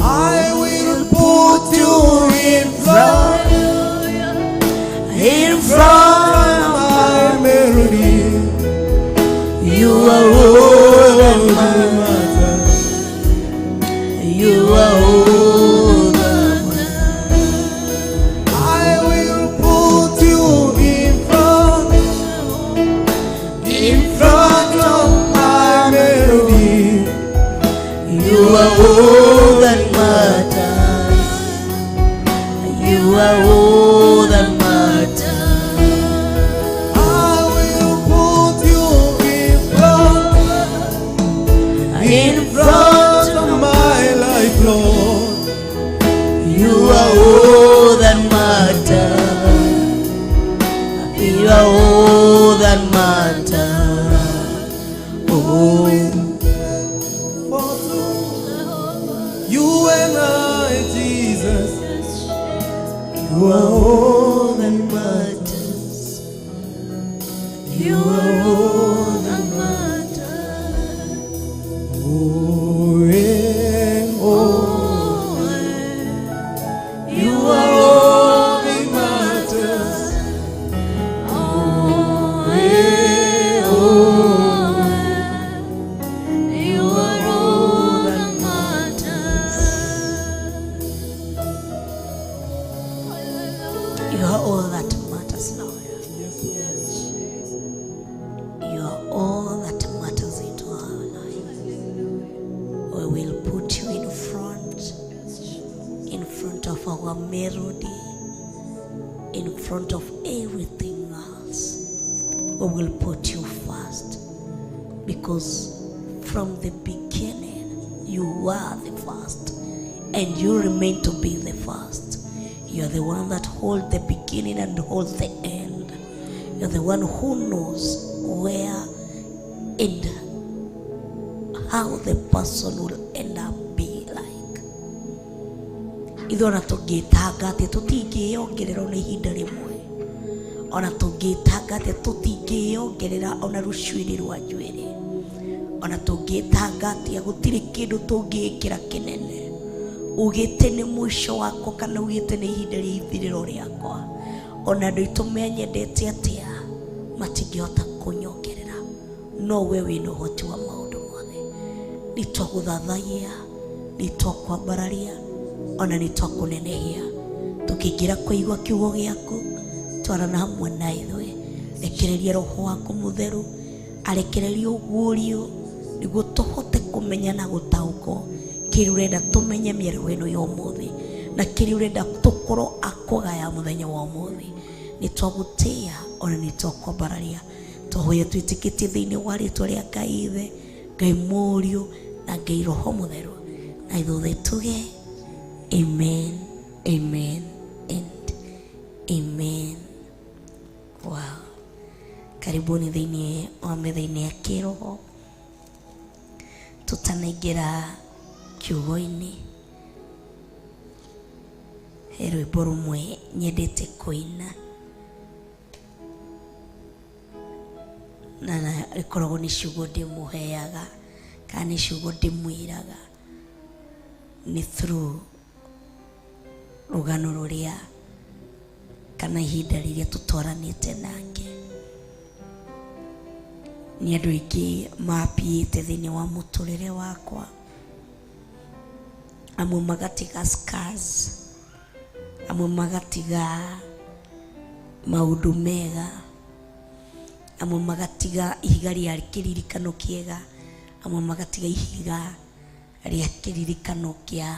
I will put you in front, In front, of my melody. you are all that matters. You are all that matters. I will put you in front of my melody. You are all that matters. You are all that matters. I will put you in front, You are all that matters. Oh, For two, you and I, Jesus, you are all that matters. You are all that matters. Oh, eh, oh. You are all that matters. Oh, eh, oh, you are all that matters. You are all that matters, Lord. You are all that matters into our life. We will put you in front of our melody, in front of everything else. We will put you first because from the beginning you were the first and you remain to be the first. You are the one that hold the beginning and hold the end. You're the one who knows where and how the person will end up be like. Ithuĩ ona tũngĩtanga atĩ tũtingĩyongerera ona ihinda rĩmwe, ona tũngĩtanga atĩ tũtingĩyongerera ona rũcuĩrĩ rwa njuĩrĩ, ona tũngĩtanga atĩa gũtirĩ kĩndũ tũngĩĩkĩra kĩnene ugĩte nĩ mũico wakwa kana ugĩte nĩ ihinda rĩa ithirĩro rĩakwa. Ona andũ aitũ menyendete atĩa matingĩhota kũnyongerera, no we wĩna ũhoti wa maũndũ mothe. Nĩ twagũthathaiya, nĩ twakwambararia, ona nĩ twakũnenehia. Tũkĩingĩra kũigua kiugo gĩaku, twarana hamwe na ithuĩ. Rekereria roho waku mũtheru arekererie ũguũrio nĩguo tũhote kũmenya na gũtaũkwo kĩrĩa ũrenda tũmenye mĩaraho ĩno ya ũmũthĩ na kĩrĩa ũrenda tũkorwo akũgaya mũthenya wa ũmũthĩ. Nĩ twagũtĩĩa ona nĩ twakwambararia. Twahoya twĩtĩkĩtie thĩinĩ wa rĩtwa rĩa Ngai Ithe, Ngai Mũriũ na Ngai Roho Mũtheru, na ithuothe tuge amen, amen and amen. Wow. Karibuni thĩinĩ wa metha-inĩ ya kĩroho. Tũtanaingĩra kiugo-inĩ, he rwĩmbo rũmwe nyendete kũina na rĩkoragwo nĩ ciugo ndĩmũheaga kana nĩ ciugo ndĩmwĩraga nĩ through rũgano rũrĩa kana ihinda rĩrĩa tũtwaranĩte nake. Nĩ andũ aingĩ mapiĩte thĩinĩ wa mũtũrĩre wakwa, amwe magatiga scars, amwe magatiga maũndũ mega, amwe magatiga ihiga rĩa kĩririkano kĩega, amwe magatiga ihiga rĩa kĩririkano kĩa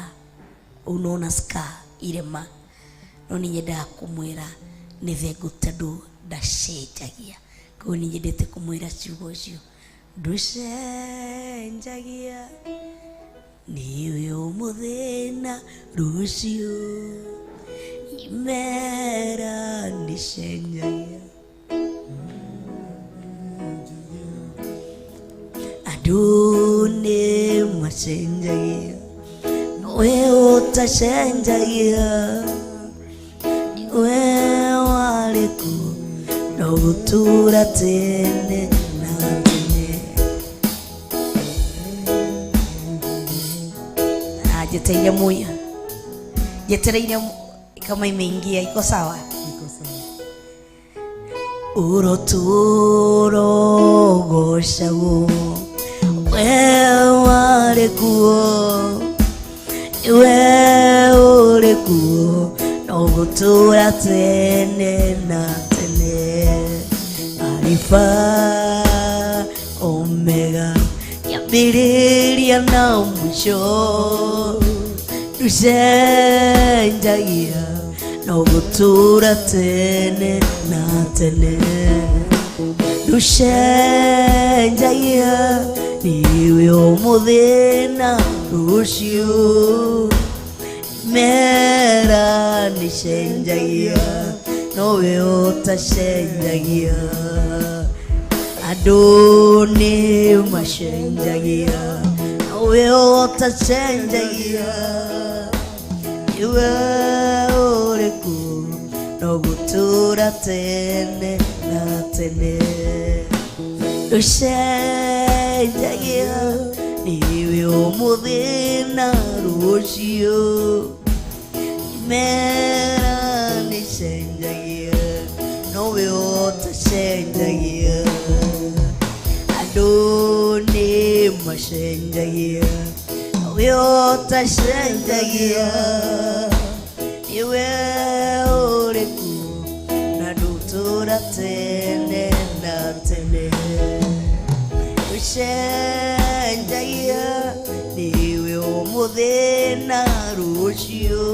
unaona scar irema. No nĩ nyendaga kũmwĩra nĩ thengu tondũ ndacenjagia. Koguo nĩ nyendete kũmwĩra ciugo icio, ndũcenjagia niwe ũmũthĩ na rũciũ, imera nĩcenjagia. Andũ nĩ macenjagia, nowe ũtacenjagia, niwe warĩ kuo no gũtũũra tene na tene. Ah, jetereire muya, jetereire kama imeingia, iko sawa? Iko sawa. Uroturo gocagwo we warĩ kuo, we ũrĩ kuo no gũtũũra tene na tene. Alifa Omega, kĩambĩrĩria na mũico, ndũcenjagia no gũtũũra tene na tene. Ndũcenjagia niwe ũmũthĩ na rũciũ, mera nĩcenjagia no Nowe ũtacenjagia. Andũ nĩ macenjagia, nowe ũtacenjagia. Iwe ũrĩ kuo no gũtũũra tene na tene. Ndũcenjagia, nĩwe ũmũthĩ na rũciũ. Imera nĩcenjagia, nowe ũtacenjagia. Andũ nĩ macenjagia, nowe ũtacenjagia. Nĩwe ũrĩ kuo na ndũtũũra tene na tene. Ũcenjagia, nĩwe ũmũthĩ na rũciũ.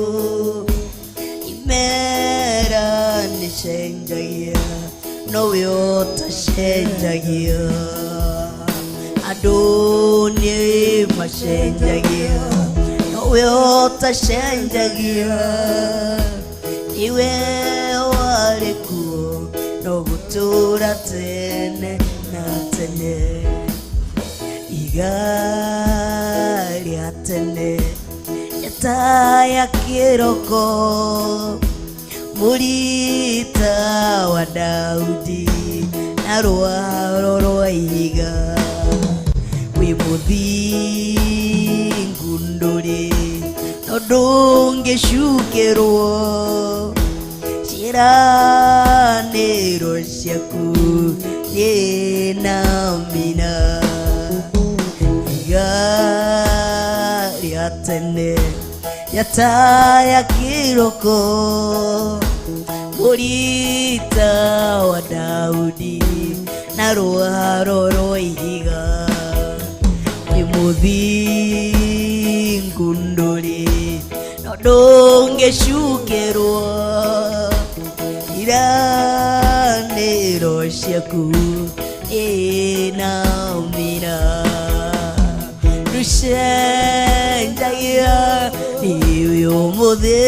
Imera nĩcenjagia, nowe ũtacenjagia. Andũ nĩ macenjagia, nowe ũtacenjagia. Nĩwe warĩ kuo no gũtũũra tene na tene. Iga rĩa tene njata ya kĩroko, mũrita wa Daudi na rwaro rwa ihiga. Wĩ mũthingu ndũrĩ no ndũngĩcukĩrwo, ciĩranĩro ciaku nĩ na mina. Iga rĩa tene njata ya kĩroko, mũrita wa Daudi na rwaro rwa ihiga. Wĩ mũthingu ndũrĩ no ndũngĩcukĩrwo, iranĩro ciaku nĩ na mina. Ndũcenjagia, nĩwe ũmũthĩ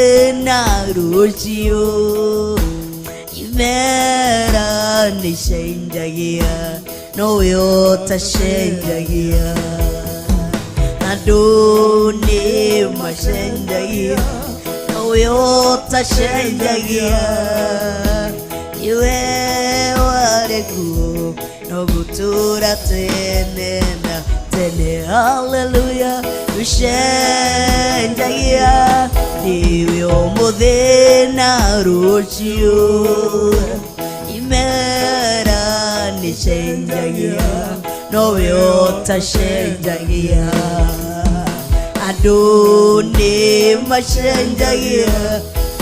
na rũciũ. Imera nĩcenjagia, nowe ũtacenjagia. Andũ nĩ macenjagia, nowe ũtacenjagia. Nĩwe warĩ kuo no gũtũũra tene na tene. Haleluya. Ndũcenjagia, nĩwe ũmũthĩ na rũciũ. Imera nĩcenjagia, nowe ũtacenjagia. Andũ nĩ macenjagia,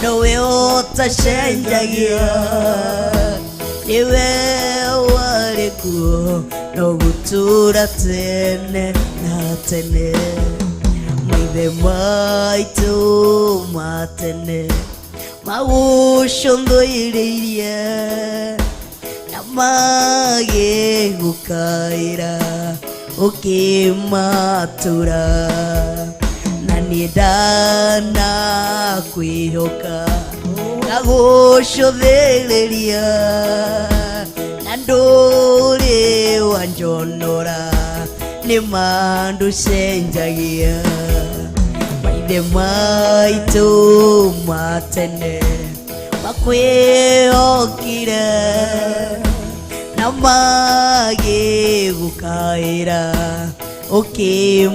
nowe ũtacenjagia. Nĩwe warĩ kuo no gũtũũra tene na tene. Maithe maitũ ma tene magũcũthũirĩirie na magĩgũkaĩra ũkĩmatũra. Na niĩ ndanakwĩhoka ngagũcũthĩrĩria, na ndũrĩ wanjonora, nĩ ma ndũcenjagia. Maithe maitũ ma tene makwĩhokire na magĩgũkaĩra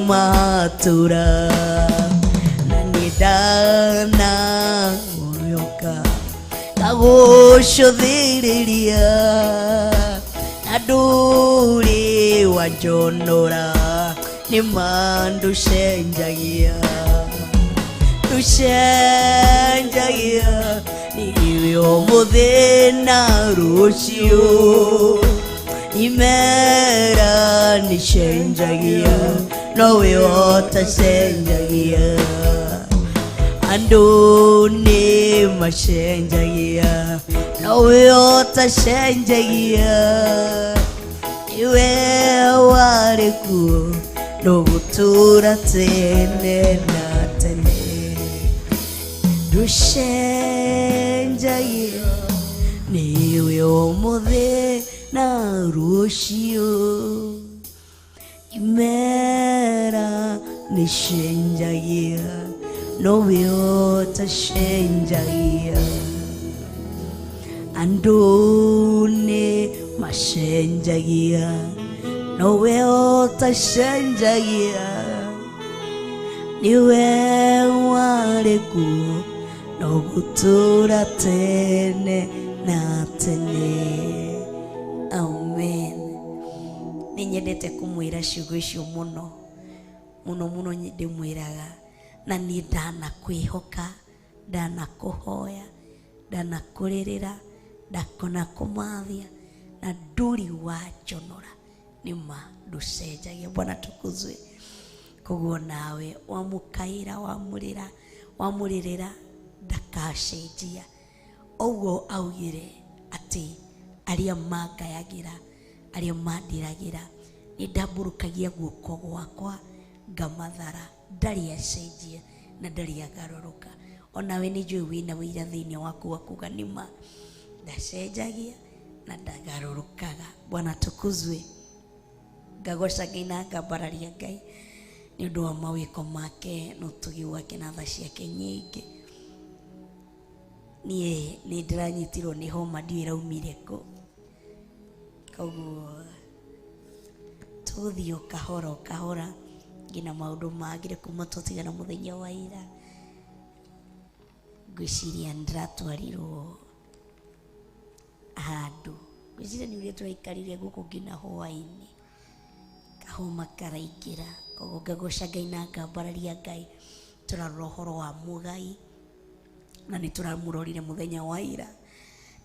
ũkĩmatũra. Na niĩ ndanahoyoka ngagũcũthĩrĩria, na ndũrĩ wanjonora, nĩ ma ndũcenjagia. Ndũcenjagia, nĩwe ũmũthĩ na rũciũ. Imera nĩcenjagia, nowe ũtacenjagia. Andũ nĩ macenjagia, nowe ũtacenjagia. Nĩwe warĩ kuo no gũtũũra tene na tene. Ndũcenjagia, Ũmũthĩ na rũciũ. Imera nĩcenjagia, nowe ũtacenjagia. Andũ nĩ macenjagia, nowe ũtacenjagia. Niwe warĩ kuo no gũtũũra tene na tene. Amen. Nĩ nyendete kũmwĩra ciugo icio mũno mũno mũno, ndĩmwĩraga na niĩ ndanakwĩhoka, ndanakũhoya, ndanakũrĩrĩra, ndakona kũmathia na ndũrĩ wanjonora. Nĩma ndũcenjagia. Bwana tukuzwe. Koguo nawe wamũkaĩra, wamũrĩra, wamũrĩrĩra, ndakacenjia. Ũguo augire atĩ arĩa mangayagĩra, arĩa mandiragĩra, nĩ ndambũrũkagia guoko gwakwa ngamathara. Ndarĩ acenjia na ndarĩ agarũrũka. Onawe nĩ njũĩ wĩna wĩira thĩinĩ waku wa kuga nĩma ndacenjagia na ndagarũrũkaga. Bwana tukuzwe. Ngagoca Ngai na ngambararia Ngai nĩ ũndũ wa mawĩko make na ũtugi wake na tha ciake nyingĩ. Niĩ nĩ ndĩranyitirwo nĩ homa, ndiũĩ ĩraumire kũ, koguo tũgũthiĩ o kahora o kahora nginya maũndũ mangĩ kuma twatigana mũthenya wa ira. Ngwĩciria ndĩratwarirwo handũ, ngwĩciria nĩ ũrĩa tũraikarire gũkũ nginya hwaĩ-inĩ, kahoma karaingĩra. Koguo ngagoca Ngai na ngambararia Ngai. Tũrarora ũhoro wa mũgai na nĩ tũramũrorire mũthenya wa ira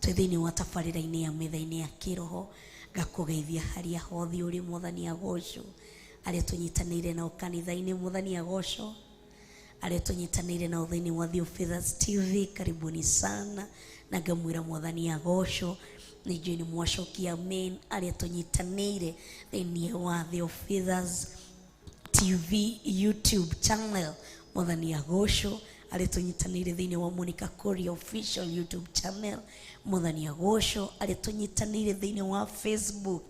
twĩ thĩinĩ wa tabarĩra-inĩ ya metha-inĩ ya kĩroho. Ngakũgeithia harĩa hothe ũrĩ. Mwathani agocwo. Arĩa tũnyitanĩire nao kanitha-inĩ, Mwathani agocwo. Arĩa tũnyitanĩire nao thĩinĩ wa Theophilus TV, karibuni sana, na ngamwĩra Mwathani agocwo. Nĩ njũĩ nĩ mwacokia amen. Arĩa tũnyitanĩire thĩinĩ wa Theophilus TV YouTube channel, Mwathani agocwo. Arĩa tũnyitanĩire thĩinĩ wa Monica Korea official YouTube channel, Mwathani agocwo. Arĩa tũnyitanĩire thĩinĩ wa Facebook,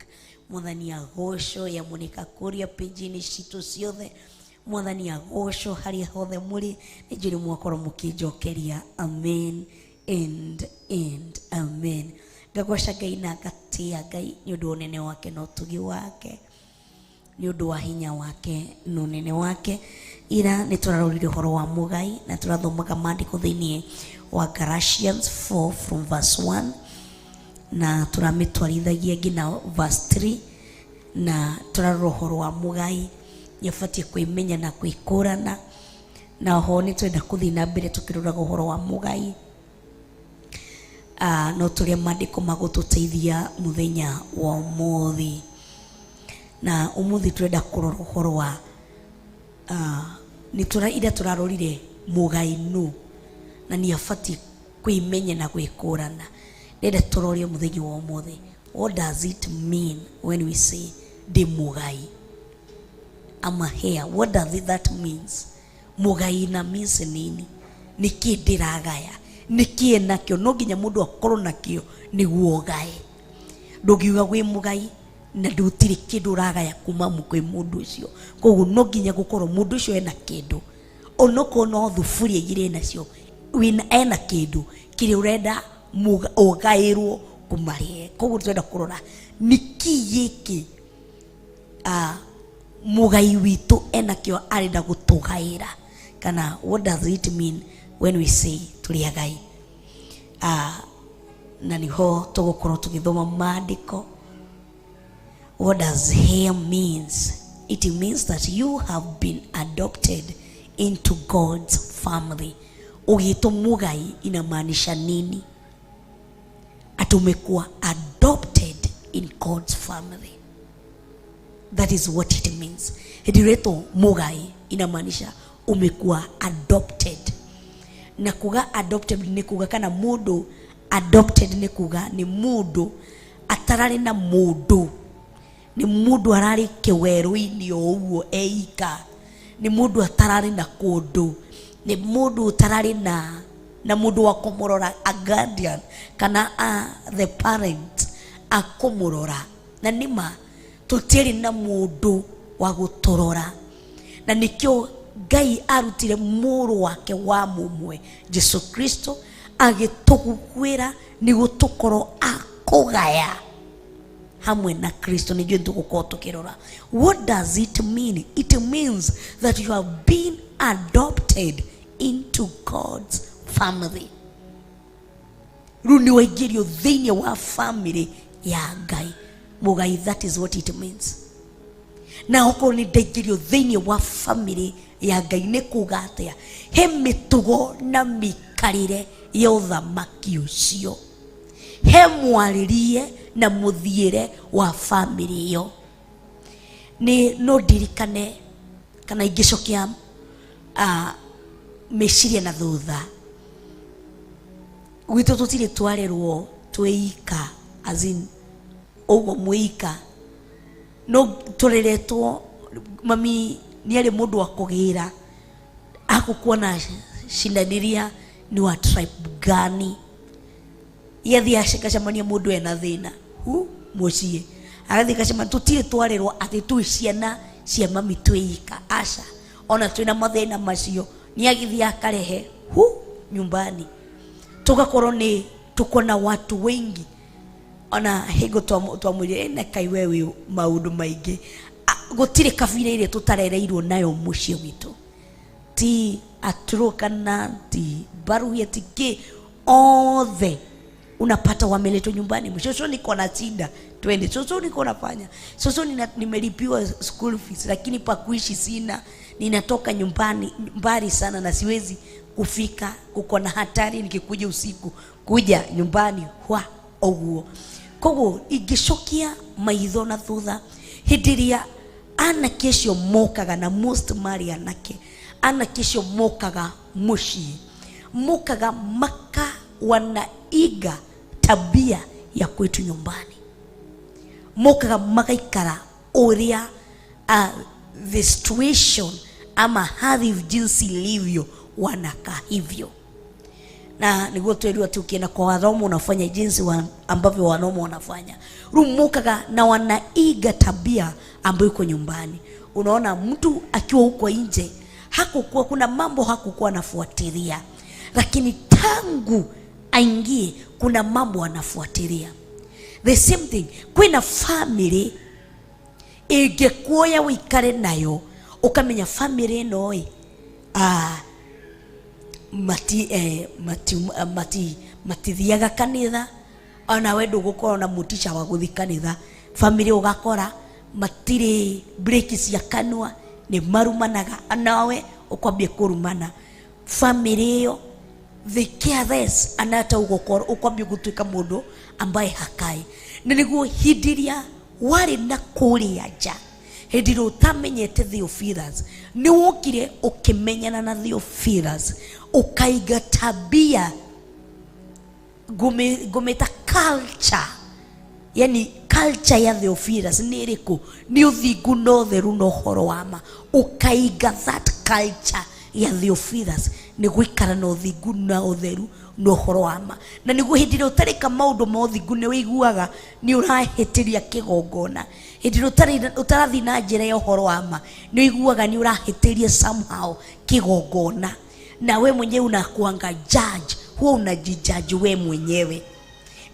Mwathani agocwo, ya Monica Korea page-inĩ citũ ciothe, Mwathani agocwo. Harĩa hothe mũrĩ, nĩ njũĩ nĩ mwakorwo mũkĩnjokeria amen and amen. Ngagoca Ngai na ngatĩa Ngai nĩ ũndũ wa ũnene wake na ũtugi wake, nĩ ũndũ wa hinya wake na ũnene wake. Ira nĩ tũrarorire ũhoro wa mũgai na tũrathomaga maandĩko thĩinĩ wa Galatians 4 from verse 1 na tũramĩtwarithagia nginya verse 3, na tũrarora ũhoro wa mũgai nĩ abatiĩ kwĩmenya na kwĩkũrana. Na oho nĩ twenda kũthiĩ na mbere tũkĩroraga ũhoro wa mũgai, no tũrĩa maandĩko magũtũteithia mũthenya wa ũmũthĩ. Na ũmũthĩ tũrenda kũrora ũhoro wa nĩ tũra ira tũrarorire mũgai nũ na nĩ abatiĩ kwĩmenya na gwĩkũrana. Ndĩrenda tũrore mũthenya wa ũmũthĩ, what does it mean when we say ndĩ mũgai, I'm a heir? What does it that means? Mũgai na means nini? Nĩkĩ ndĩragaya? Nĩkĩ nakĩo? No nginya mũndũ akorwo nakĩo nĩguo ũgae. Ndũngiuga wĩ mũgai na ndũtirĩ kĩndũ ũragaya kuma kwĩ mũndũ ũcio. Koguo no nginya gũkorwo mũndũ ũcio ena kĩndũ, onokorwo no thuburia igĩrĩ nacio wĩna, ena kĩndũ kĩrĩa ũrenda ũgaĩrwo kũmarĩe. Koguo tũrenda kũrora nĩkĩ gĩkĩ mũgai witũ enakĩo arenda gũtũgaĩra, kana what does it mean when we say tũrĩ agai? Na niho tũgũkorwo tũgĩthoma maandĩko. What does heir means? It means that you have been adopted into God's family. Ũgĩtwo mũgai inamaanisha nini? Ati umekuwa adopted in God's family. That is what it means. Hĩndĩ ũretwo mũgai inamaanisha umekuwa adopted. Na kuga adopted nĩ kuga, kana mũndũ adopted nĩ kuga nĩ mũndũ atararĩ na mũndũ, nĩ mũndũ ararĩ kĩwerũ-inĩ o ũguo eika, nĩ mũndũ atararĩ na kũndũ, nĩ mũndũ ũtararĩ na Na mũndũ wa kũmũrora, a guardian kana a the parent akũmũrora. Na nĩma tũtiarĩ na mũndũ wa gũtũrora, na nĩkĩo Ngai arutire mũrũ wake wa mũmwe Jesu Kristo agĩtũguĩra nĩguo tũkorwo akũgaya hamwe na Kristo. Nĩnjũĩ nĩtũgũkorwo tũkĩrora what does it mean. It means that you have been adopted into God's family. Rĩu nĩ waingĩrio thĩinĩ wa family ya Ngai mũgai. That is what it means. Na okorwo nĩ ndaingĩrio thĩinĩ wa family ya Ngai, nĩ kuga atĩa? He mĩtugo na mĩikarĩre ya ũthamaki ũcio, he mwarĩrie na mũthiĩre wa family ĩyo. Nĩ no ndirikane kana ingĩcokia meciria na thutha gwitũ, tũtirĩ twarerwo twĩika, as in ũguo mwĩika, no tũreretwo mami nĩ arĩ mũndũ wa kũgĩra hakukuwa shindaniria ni wa tribe gani. Yathi acemania mũndũ ena thĩna hu mũciĩ, agathiĩ gacemania. Tũtirĩ twarerwo atĩ twĩ ciana cia mami twĩika, aca. Ona twĩna mathĩna macio, nĩ agĩthiĩ akarehe hu nyumbani, tugakorwo nĩ tuko na watu wengi. Ona hingo twamwĩrire na kai we wĩ maũndũ maingĩ, gũtirĩ kabira ĩrĩa tũtarereirwo nayo mũciĩ witũ, ti Aturukana, ti Baruhia, ti kĩ, othe unapata wameletwa nyumbani. Shosho, niko na shida, twende. Shosho, niko nafanya. Shosho, nimelipiwa school fees lakini pa kuishi sina, ninatoka nyumbani mbali sana na siwezi kufika, kuko na hatari nikikuja usiku kuja nyumbani hwa ũguo. Koguo ingĩcokia maitho na thutha, hĩndĩ ĩrĩa anake acio mokaga, na most marĩ anake, anake acio mokaga mũciĩ, mokaga maka wanaiga tabia ya kwetu nyumbani, mokaga magaikara ũrĩa the situation ama hali jinsi ilivyo, wanakaa hivyo. Na niguo twerirwo ati ukienda kwa Waroma unafanya jinsi ambavyo Waroma wanafanya. Rĩu mokaga na wanaiga tabia ambayo iko nyumbani. Unaona mtu akiwa huko nje hakukuwa kuna mambo hakukuwa anafuatilia, lakini tangu aingie kuna mambo anafuatilia. The same thing, kwina family ingĩkuoya wĩikare nayo, ũkamenya family ĩno ĩ mati, eh, mati, mati, matithiaga kanitha, ona we ndũgũkorwo na mutisha wa gũthiĩ kanitha. Family ũgakora matirĩ break cia kanua, nĩ marumanaga, nawe ũkwambia kũrumana. Family ĩyo they care less, anata ũgũkorwo ũkwambia gũtuĩka mũndũ ambaye hakai. Na nĩguo hĩndĩ ĩrĩa warĩ na kũrĩa nja, hĩndĩ ĩrĩa ũtamenyete Theophilus, nĩ wokire ũkĩmenyana na Theophilus, ũkaiga tabia ngũmĩta culture, yani culture ya Theophilus nĩ ĩrĩkũ? Nĩ ũthingu na ũtheru na ũhoro wa ma. Ũkaiga that culture ya Theophilus nĩ gũikara na ũthingu na ũtheru na ũhoro wa ma. Na nĩguo hĩndĩ ĩrĩa ũtarĩka maũndũ ma ũthingu, nĩ ũiguaga nĩ ũrahĩtĩria kĩgongona. Hĩndĩ ĩrĩa ũtarathiĩ na njĩra ya ũhoro wa ma, nĩ ũiguaga nĩ ũrahĩtĩria somehow kĩgongona, na we mwenyewe unakuanga judge, huwa unajijudge we mwenyewe.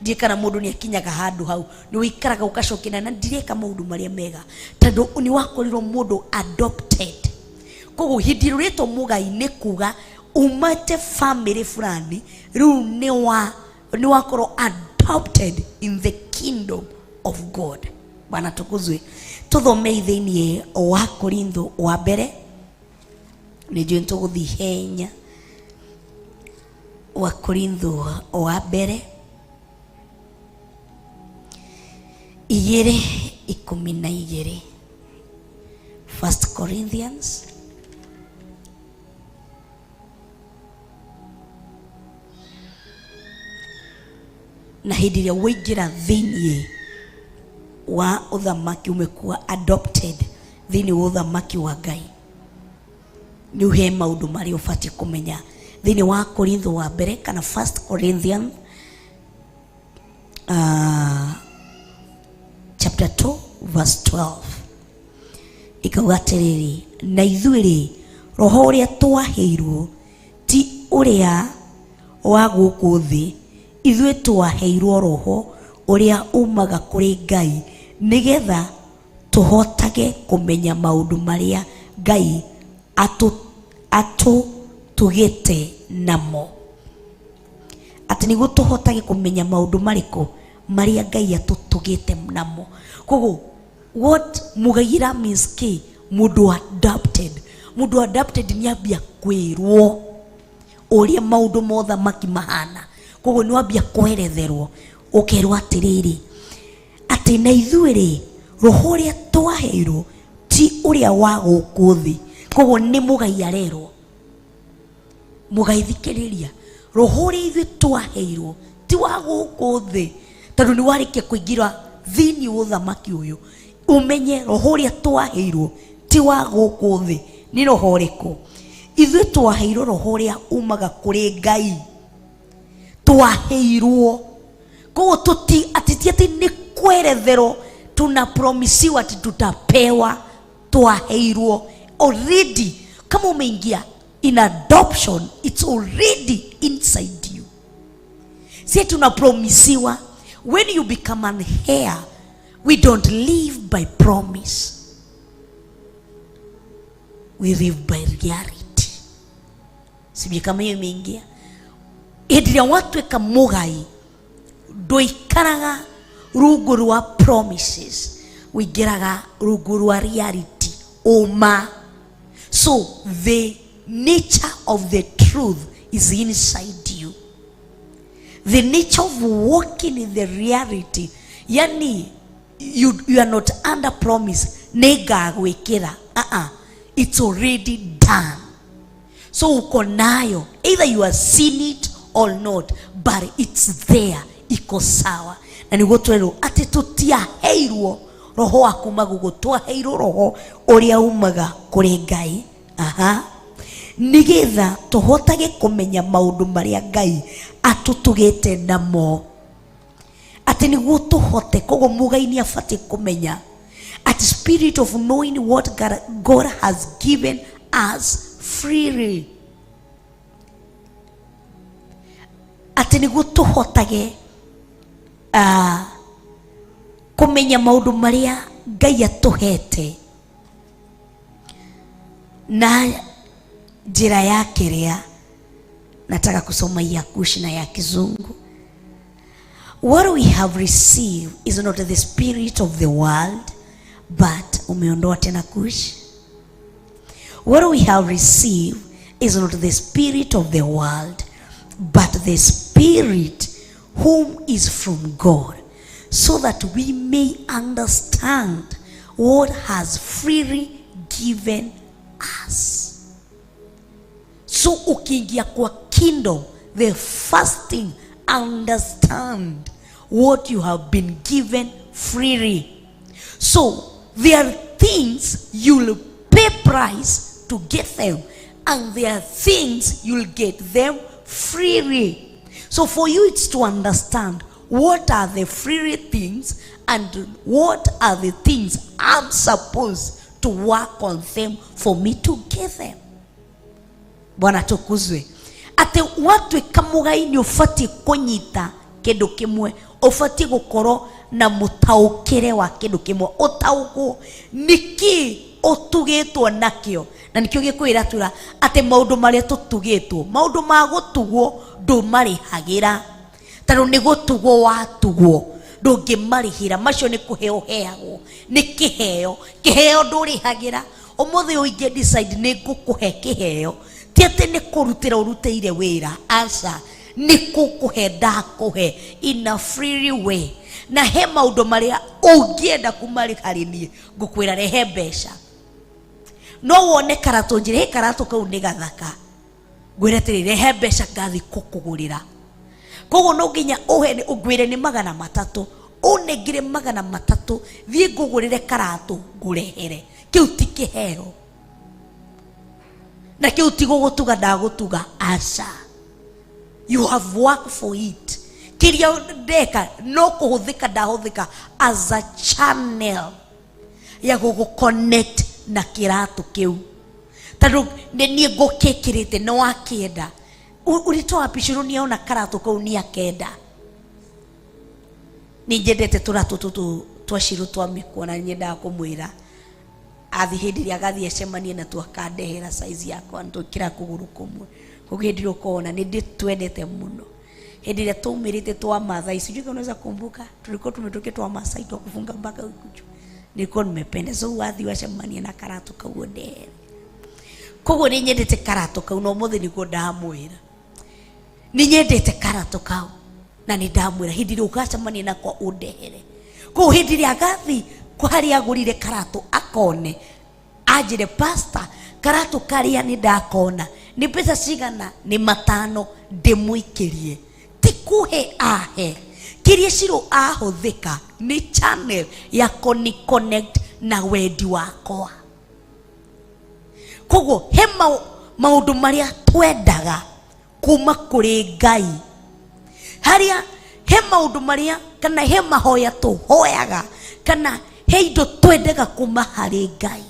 Ndiĩ kana mũndũ nĩ akinyaga handũ hau nĩ wĩikaraga ũgacokera na ndireka maũndũ marĩa mega, tondũ nĩ wakorirwo mũndũ adopted. Koguo hĩndĩ ĩrĩa ũrĩtwo mũgai, nĩ kuga umate family fulani, rĩu nĩ wakorwo adopted in the kingdom of God. Bwana tukuzwe. Tuthomei thĩinĩ wa Korintho wa mbere, nĩ njũĩ nĩtũgũthiĩ henya, wa Korintho wa mbere 2:12, First Corinthians. Na hĩndĩ ĩrĩa waingĩra thĩinĩ wa ũthamaki, umekuwa adopted thĩinĩ wa ũthamaki wa Ngai, nĩ he maũndũ marĩa ũbatiĩ kũmenya. Thĩinĩ wa Korintho wa mbere kana First Corinthians chapter 2 verse 12 ikauga atĩrĩrĩ, na ithuĩ-rĩ, roho ũrĩa twaheirwo ti ũrĩa wa gũkũ thĩ, ithuĩ twaheirwo roho ũrĩa umaga kũrĩ Ngai, nĩgetha tũhotage kũmenya maũndũ marĩa Ngai atũtugĩte namo. Atĩ nĩguo tũhotage kũmenya maũndũ marĩkũ marĩa Ngai atũtugĩte namo. Koguo what mũgaira means kĩ? Mũndũ adopted. Mũndũ adopted nĩ ambia kwĩrwo ũrĩa maũndũ ma ũthamaki mahana. Koguo nĩ wambia kweretherwo ũkerwo atĩrĩrĩ, atĩ na ithuĩ rĩ, roho ũrĩa twaheirwo ti ũrĩa wa gũkũ thĩ. Koguo nĩ mũgai arerwo, mũgai thikĩrĩria, roho ũrĩa ithuĩ twaheirwo ti wa gũkũ thĩ, tondũ nĩ warĩkia kũingĩra thĩinĩ wa ũthamaki ũyũ, ũmenye roho ũrĩa twaheirwo ti wa gũkũ thĩ. Nĩ roho ũrĩkũ? Ithuĩ twaheirwo roho ũrĩa umaga kũrĩ Ngai, twaheirwo. Koguo tuti ati ti ati nĩ kweretherwo tunapromisiwa ati tutapewa, twaheirwo already. Kama umeingia in adoption, it's already inside you. Si tunapromisiwa. When you become an heir, we don't live by promise, we live by reality. Sijui kama hiyo imeingia. Hĩndĩ ĩrĩa watuĩka mũgai, ndũikaraga rungu rwa promises, ũingĩraga rungu rwa reality, ũma. So the nature of the truth is inside you, the nature of walking in the reality. Yani you are not under promise, nĩngagwĩkĩra. Uh-uh. It's already done. So uko nayo, either you are seen it or not, but it's there, iko sawa. Na nĩguo twerwo atĩ tũtiaheirwo roho wa kuma gũkũ, twaheirwo roho ũrĩa umaga kũrĩ Ngai. Aha. Nĩgetha tũhotage kũmenya maũndũ marĩa Ngai atũtugĩte namo, atĩ nĩguo tũhote. Koguo mũgai nĩ abatiĩ kũmenya at spirit of knowing what God has given us freely, atĩ nĩguo tũhotage kũmenya maũndũ marĩa Ngai atũhete na njĩra ya kĩrĩa. Nataka kusoma ya Kushi na ya Kizungu. What we have received is not the spirit of the world, but umeondoa tena Kush. What we have received is not the spirit of the world, but the spirit whom is from God, so that we may understand what has freely given us. So ukiingia kwa kingdom, the first thing, understand what you have been given freely. So there are things you'll pay price to get them, and there are things you'll get them freely. So for you it's to understand what are the freely things and what are the things I'm supposed to work on them for me to get them. Bwana tukuzwe. Atĩ watuĩka mũgai nĩ ũbatiĩ kũnyita kĩndũ kĩmwe, ũbatiĩ gũkorwo na mũtaũkĩre wa kĩndũ kĩmwe, ũtaũkwo nĩkĩ ũtugĩtwo nakĩo. Na nĩkĩo gĩkwĩra tura atĩ maũndũ marĩa tũtugĩtwo, maũndũ ma gũtugwo ndũmarĩhagĩra, tondũ nĩ gũtugwo watugwo, ndũngĩmarĩhĩra. Macio nĩ kũheo ũheagwo, nĩ kĩheo. Kĩheo ndũrĩhagĩra. Ũmũthĩ ũingĩ decide nĩ ngũkũhe kĩheo, ti atĩ nĩ kũrutĩra ũrutĩire wĩra, aca, nĩ gũkũhe ndakũhe in a free way. Na he maũndũ marĩa ũngĩenda kuma harĩ niĩ, ngũkwĩra rehe mbeca. No wone karatũ, njĩre he karatũ kau nĩ gathaka, ngwĩre atĩrĩ rehe mbeca ngathi kũkũgũrĩra. Koguo no nginya ũhe, ngwĩre nĩ 300, ũnengere 300, thiĩ ngũgũrĩre karatũ ngũrehere. Kĩu ti kĩheo. Na kĩu ti gũgũtuga ndagũtuga, aca. You have work for it. Kĩrĩa ndeka no kũhũthĩka ndahũthĩka as a channel ya gũgũ connect na kĩratũ kĩu, tondũ nĩ niĩ ngũkĩkĩrĩte nĩ wakĩenda. Ũritũ wa picirũ nĩona karatũ kau nĩ akenda. Nĩ nyendete tũratũ tũtũ twa Cirũ twa mĩkwa, na nyendaga kũmwĩra athi hĩndĩ ĩrĩa agathiĩ acemanie na tuakandehera size yakwa twĩkĩra kũgũrũ kũmwe. Koguo hĩndĩ ĩrĩa ũkona nĩ ndĩtwendete mũno. Hĩndĩ ĩrĩa twaumĩrĩte twa Mathai, sijui kama unaweza kumbuka, tulikuwa tumetokea twa Masai twa kufunga mpaka huku juu. Nilikuwa nimependa. So wathi wacemania na karatũ kau ũndehere. Koguo nĩ nyendete karatũ kau, na ũmũthĩ nĩguo ndamwĩra nĩ nyendete karatũ kau, na nĩ ndamwĩra hĩndĩ ĩrĩa ũgacemania nakwa ũndehere. Koguo hĩndĩ ĩrĩa agathi harĩa agũrire karatũ akone, anjĩre, "Pastor, karatũ karĩa nĩ ndakona, nĩ mbeca cigana?" Nĩ 500. Ndĩmũikĩrie. Ti kũhe ahe, kĩrĩa Cirũ ahũthĩka nĩ channel ya kũni connect na wendi wakwa. Koguo he maũndũ marĩa twendaga kuma kũrĩ Ngai, harĩa he maũndũ marĩa kana he mahoya tũhoyaga, kana he indo twendaga kuma harĩ Ngai.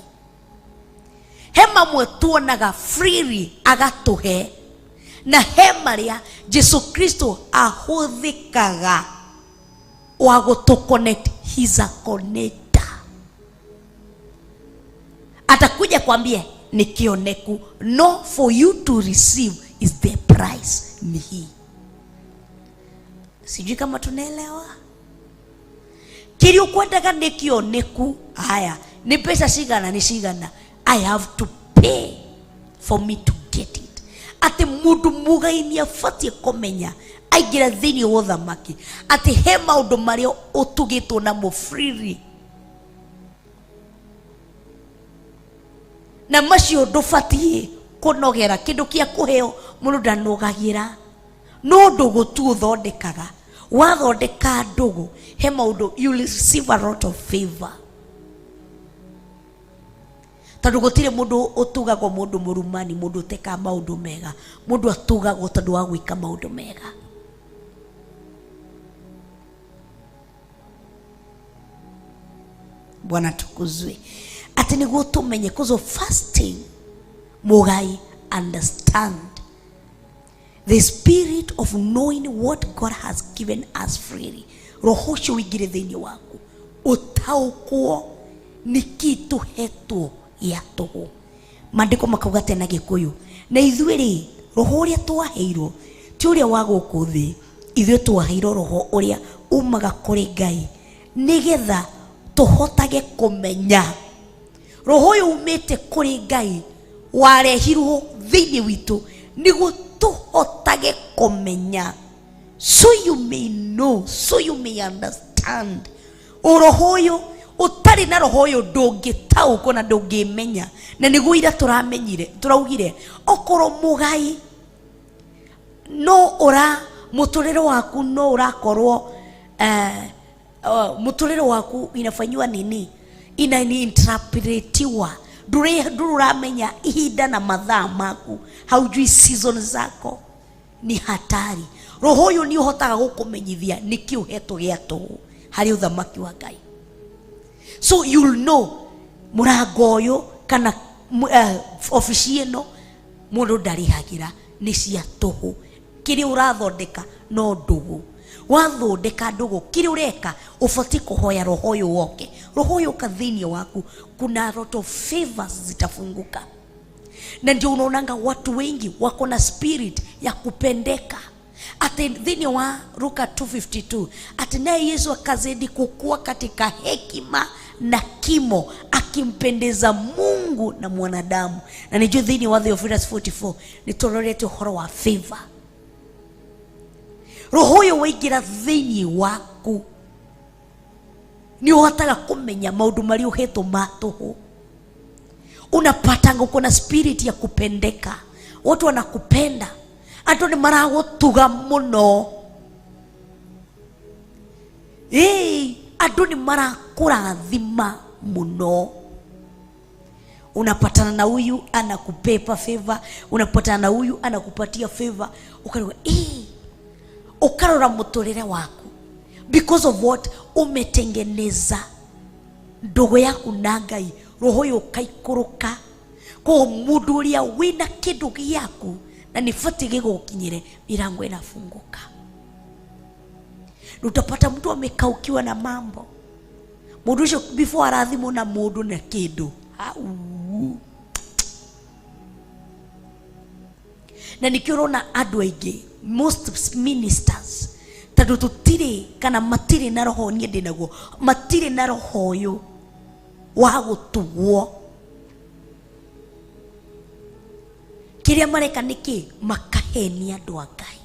He mamwe tuonaga freely agatũhe, na he marĩa Jesu Kristo ahũthĩkaga wa gũtũ connect. He's a connector. Atakuja kwambia ni kioneku, no for you to receive is the price ni hii. Sijui kama tunaelewa. Kĩrĩa ũkwendaga nĩ kĩoneku, haya, nĩ mbeca cigana? Nĩ cigana. I have to pay for me to get it. Atĩ mũndũ mũgai nĩ abatiĩ kũmenya aingĩra thĩinĩ wa ũthamaki atĩ he maũndũ marĩa ũtugĩtwo namo freely, na macio ndũbatiĩ kũnogera. Kĩndũ kĩa kũheo mũndũ ndanogagĩra, no ndũgũ tu ũthondekaga. Wathondeka ndũgũ, he maũndũ you will receive a lot of favor, tondũ gũtirĩ mũndũ ũtugagwo mũndũ mũrumani, mũndũ ũtekaga maũndũ mega. Mũndũ atugagwo tondũ wa gwĩka maũndũ mega. Bwana tukuzwe. Atĩ nĩguo tũmenye kuzo fasting, mũgai understand the spirit of knowing what God has given us freely. Roho ũcio ũingĩre thĩinĩ waku, ũtaũkwo nĩkĩ tũhetwo gĩa tũhũ. Maandĩko makauga tena Gĩkũyũ, na ithuĩ rĩ, roho ũrĩa twaheirwo ti ũrĩa wa gũkũ thĩ, ithuĩ twaheirwo roho ũrĩa umaga kũrĩ Ngai, nĩgetha tũhotage kũmenya. Roho ũyũ umĩte kũrĩ Ngai warehirwo thĩinĩ witũ nĩguo tũhotage kũmenya, so you may know, so you may understand. Roho ũyũ, ũtarĩ na roho ũyũ ndũngĩtaũkwo na ndũngĩmenya. Na nĩguo ira tũramenyire, tũraugire okorwo mũgai no ũra mũtũrĩre waku no ũrakorwo mũtũrĩre waku inafanyiwa nini, inaniinterpretiwa, ndũrĩ ũramenya ihinda na mathaa maku, haujui season zako, ni hatari. Roho ũyũ nĩ ũhotaga gũkũmenyithia nĩkĩ ũhetwo gĩa tũhũ harĩ ũthamaki wa Ngai, so you'll know mũrango ũyũ kana obici ĩno mũndũ ndarĩhagĩra, nĩ cia tũhũ. Kĩrĩa ũrathondeka no ndũgũ. Wathondeka ndũgũ, kĩrĩa ũreka ũbatiĩ kũhoya roho ũyũ woke. Roho ũyũ ũka thĩinĩ waku, kuna lot of favors zitafunguka. Na ndio unaonanga watu wengi wako na spirit ya kupendeka. Ati thĩinĩ wa Luka 2:52, ati naye Yesu akazidi kukua katika hekima na kimo, akimpendeza Mungu na mwanadamu. Na nijue thĩinĩ wa Theophilus 44 nĩ tũrorete ũhoro wa favor. Roho ũyũ waingĩra thĩinĩ waku nĩ ũhotaga kũmenya maũndũ marĩa ũhetwo ma tũhũ. Unapatanga uko na spirit ya kupendeka, watu wanakupenda, andũ nĩ maragũtuga mũno. Ĩĩ, andũ nĩ marakũrathima mũno. Unapatana na huyu anakupepa favor, unapatana na huyu anakupatia favor, ukarora ukarora muturire waku because of what umetengeneza ndogo yaku na Ngai, roho yo kaikũrũka. Kwa mundu uria wina kindu giaku na ni bati gigukinyire, milango inafunguka. Utapata mtu amekaukiwa na mambo, mundu ucio before arathimwo na mundu na kindu hau. Na nikio urona andu aingi, most ministers, tondu tutiri kana matiri na roho nie ndi naguo, matiri na roho uyu wa gutugwo. Kiria mareka niki makahenia andu a Ngai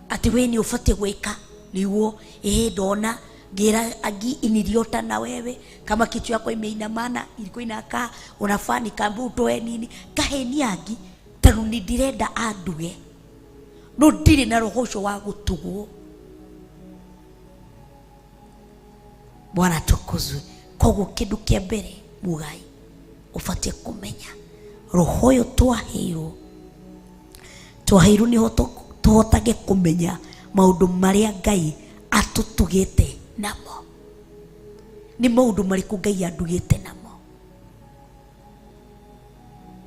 ati we ni ubatie gwika niguo ndona ngira agi iniliota na wewe kama kichwa yako imeinamana ilikuwa inakaa unafaa nikambu utoe nini kahenia angi tondu ni ndirenda anduge no ndiri na roho ucio wa gutugwo. Bwana tukuzwe. Koguo kindu kia mbere mugai ubatie kumenya roho uyu twaheirwo, twaheirwo niho tuhotage kumenya maundu maria Ngai atutugite namo. Ni maundu mariku Ngai andugite namo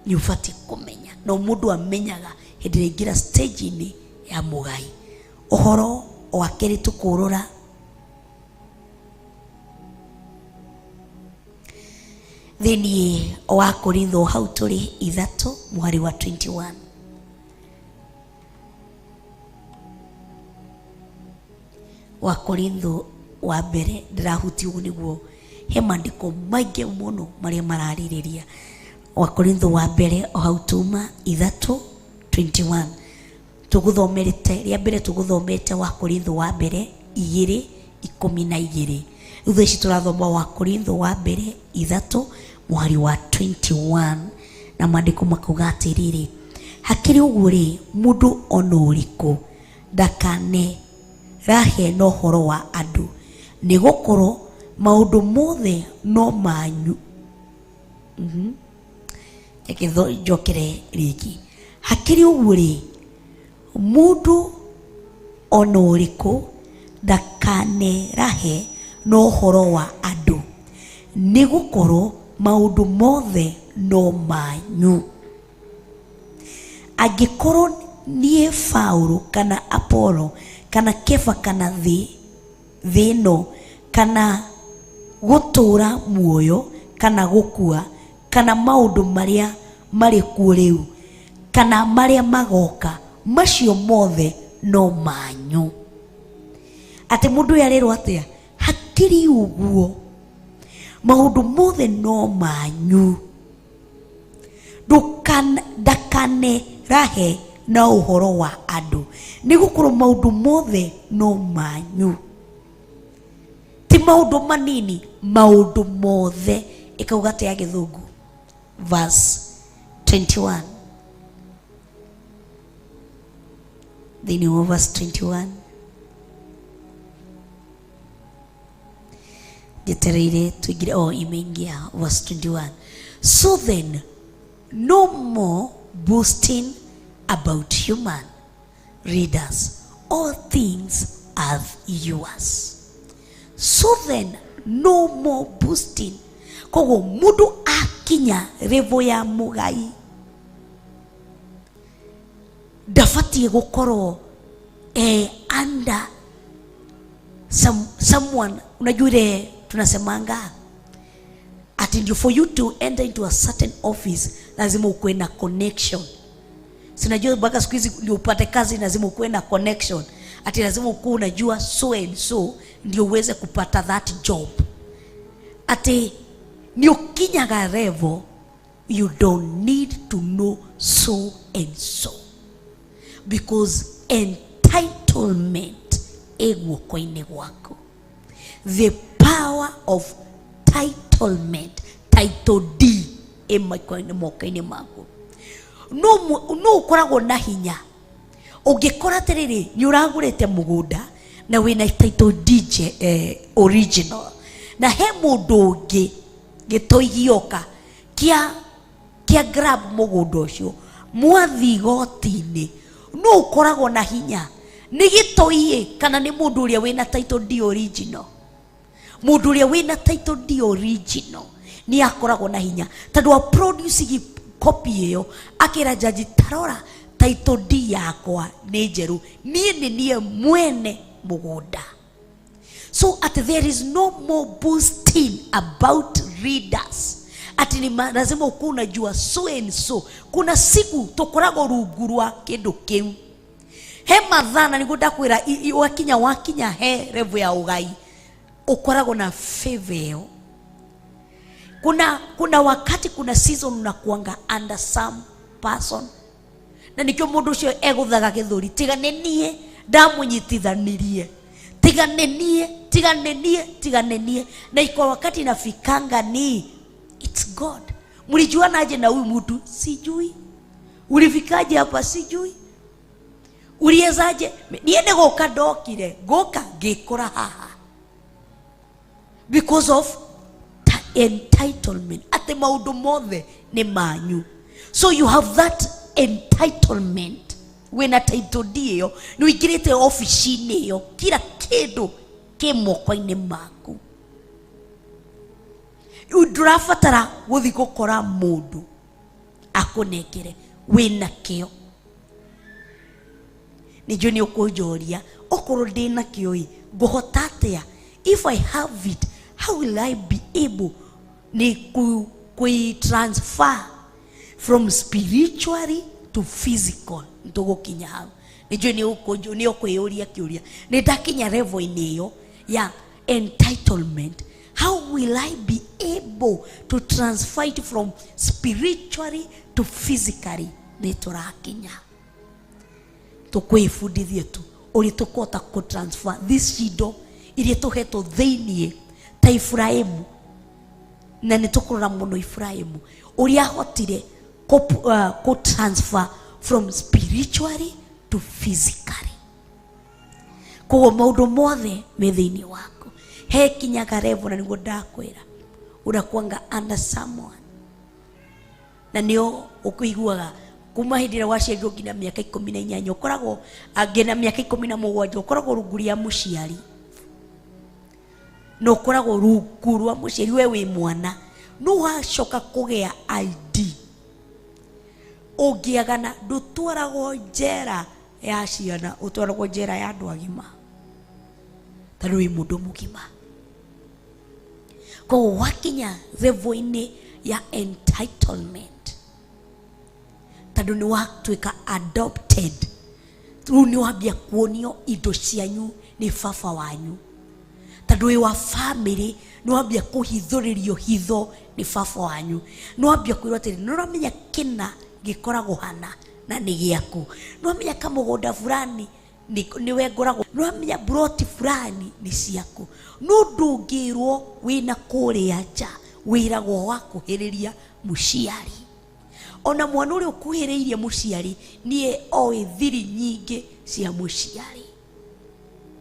ni ubatie kumenya. No mundu amenyaga hindi ĩrĩa aingĩra stage-inĩ ya mugai. Ũhoro wa kerĩ tũkũrora thĩinĩ wa Korintho hau tũrĩ 3 mũhari wa 21. Wa Korintho wa mbere ndĩrahutia ũguo nĩguo he maandĩko maingĩ mũno marĩa mararĩrĩria. Wa Korintho wa mbere o hau tuma 3:21 tũgũthomerete rĩa mbere tũgũthomete wa Korintho wa mbere 2:12. Rĩu thaa ici tũrathoma wa Korintho wa mbere 3 mũhari wa 21 na maandĩko makauga atĩrĩrĩ, hakĩrĩ ũguo rĩ, mũndũ ona ũrĩkũ ndakane rahe na ũhoro wa andũ, nĩgũkorwo maũndũ mothe no manyu. Reke njokere rĩngĩ. Hakĩrĩ ũguo rĩ, mũndũ ona ũrĩkũ ndakanerahe na ũhoro wa andũ, nĩgũkorwo maũndũ mothe no manyu. Angĩkorwo niĩ Paũlũ kana Apollo kana Kefa kana thĩ ĩno kana gũtũũra muoyo kana gũkua kana maũndũ marĩa marĩ kuo rĩu kana marĩa magoka, macio mothe no manyu. Atĩ mũndũ ũyũ arerwo atĩa? Hakĩrĩ ũguo maũndũ mothe no manyu, ndakanerahe na ũhoro wa andũ, nĩgũkorwo maũndũ mothe no manyu. Ti maũndũ manini, maũndũ mothe. Ĩkauga atĩa ya Gĩthũngũ? Verse 21. Thĩinĩ wa verse 21 njetereire tuingire, oh, imeingia verse 21. So then no more boasting about human readers, all things are yours. So then no more boasting. Koguo mundu akinya level ya mugai ndabatie gukorwo under someone. Unajua ile tunasemanga ati ndio for you to enter into a certain office lazima ukuwe na connection. Si unajua mpaka siku hizi ndio upate kazi lazima ukuwe na connection. Ati lazima ukuwe unajua so and so ndio uweze kupata that job. Ati ni ukinyaga level you don't need to know so and so, because entitlement ĩ guoko-inĩ gwaku. The power of entitlement, title D ĩ moko-inĩ maku. No ũkoragwo na hinya ũngĩkora atĩrĩrĩ nĩ ũragũrĩte mũgũnda na wĩna title D original, na he mũndũ ũngĩ gĩtoigioka Kia kia grab mũgũnda ũcio mwathi igoti-inĩ nũ ũkoragwo na hinya nĩ gĩtoi kana nĩ mũndũ ũrĩa wĩna title deed original? Mũndũ ũrĩa wĩna title deed original nĩ akoragwo na hinya tondũ a produce copy ĩyo, akĩra jaji, "Tarora, title deed yakwa nĩ njerũ, niĩ nĩ niĩ mwene mũgũnda." So at there is no more boasting about leaders ati ni lazima ukuwa unajua so and so. Kuna siku tukoragwo rungu rwa kindu kiu he mathana niguo ndakwira wakinya wakinya he level ya ugai ukoragwo na favor ĩyo. Kuna wakati, kuna season unakuanga under some person, na nikio mundu ucio eguthaga githuri, "Tiga nĩ niĩ ndamunyitithanirie, tiga nĩ niĩ, tiga nĩ niĩ, tiga nĩ niĩ." Na iko wakati inafikanga ni it's God. "Mlijuanaje na huyu mtu?" "Sijui." "Ulifikaje hapa?" "Sijui." "Uliezaje?" "Niĩ nĩ gũka ndokire, ngũka ngĩkora haha." Because of entitlement atĩ maũndũ mothe nĩ manyu. So you have that entitlement, wĩna title deed ĩyo, nĩ ũingĩrĩte obici-inĩ ĩyo, kila kĩndũ kĩ moko-inĩ maku. Rĩu ndũrabatara gũthiĩ gũkora mũndũ akũnengere, wĩna kĩo. Nĩnjũĩ nĩ ũkũnjoria, okorwo ndĩna kĩo ĩ, ngũhota atĩa? If I have it, how will I be able nĩ kui transfer from spiritually to physical? Nĩtũgũkinya hau. Nĩnjũĩ nĩ ũkwĩyũria kĩũria, nĩ ndakinya level-inĩ ĩyo ya entitlement, how will I be able to transfer it from spiritually to physically? Nĩ tũrakinya, tukwĩbundithie tu ũrĩa tũkũhota kũ transfer this indo iria tũhetwo thĩiniĩ ta Ibrahimu. Na nĩ tũkũrora mũno Ibrahimu ũrĩa ahotire kũ transfer from spiritually to physically. Koguo maũndũ mothe me thĩiniĩ waku. He kinyaga level, na nĩguo ndakwĩra, unakuanga under someone, na nĩo ũkũiguaga kuma hĩndĩ ĩrĩa waciarirwo nginya mĩaka 18 ũkoragwo, nginya mĩaka 17 ũkoragwo rungu rĩa mũciari, na ũkoragwo rungu rwa mũciari we wĩ mwana. No wacoka kũgĩa ID, ũngĩagana ndũtwaragwo njera ya ciana, ũtwaragwo njera ya andũ agima tondũ wĩ mũndũ mũgima. Koguo wakinya level-inĩ ya entitlement, tondũ nĩ watuĩka adopted, rĩu nĩ wambia kuonio indo cianyu nĩ baba wanyu, tondũ wĩ wa family, nĩ wambia kũhithũrĩrio hitho nĩ baba wanyu, nĩ wambia kwĩrwo atĩrĩ, "Nĩ ũramenya kĩna gĩkoragwo hana na nĩ gĩaku, nĩ wamenya kamũgũnda fulani nĩwe ngoragwo, nĩ wamenya buroti fulani nĩ ciaku." No ndũngĩrwo wĩna kũrĩa nja, wĩragwo wakuhĩrĩria mũciari. Ona mwana ũrĩa ũkuhĩrĩirie mũciari niĩ oĩ thiri nyingĩ cia mũciari.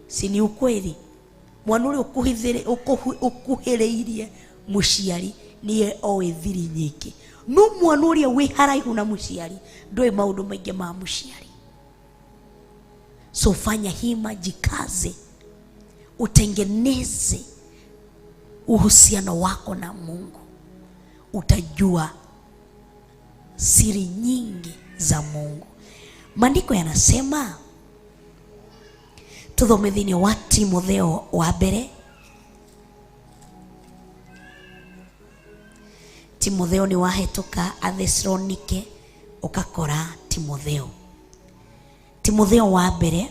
Si ni ukweli? Mwana ũrĩa ũkuhĩrĩirie mũciari niĩ oĩ thiri nyingĩ, no mwana ũrĩa wĩ haraihu na mũciari ndoĩ maũndũ maingĩ ma mũciari. So fanya hima, jikaze, utengeneze uhusiano wako na Mungu, utajua siri nyingi za Mungu. Maandiko yanasema, tuthome thĩinĩ wa Timotheo wa mbere. Timotheo nĩ wahĩtũka Athesalonike ũkakora Timotheo. Timotheo wa mbere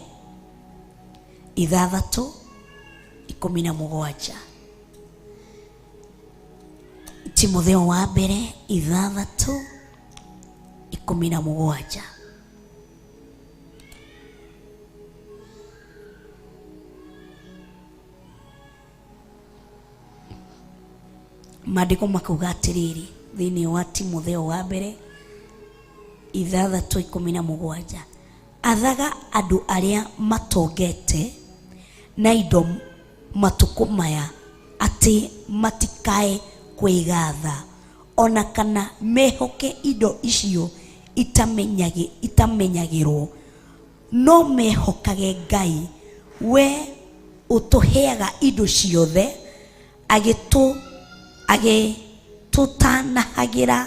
6:17. Timotheo wa mbere 6:17. Maandĩko makauga atĩrĩrĩ thĩinĩ wa Timotheo wa mbere 6:17, "Athaga andũ arĩa matongete na indo matukũ maya atĩ matikae kwĩgatha Ona kana mehoke indo icio itamenyagĩrwo, no mehokage Ngai we ũtũheaga indo ciothe agĩtũtanahagĩra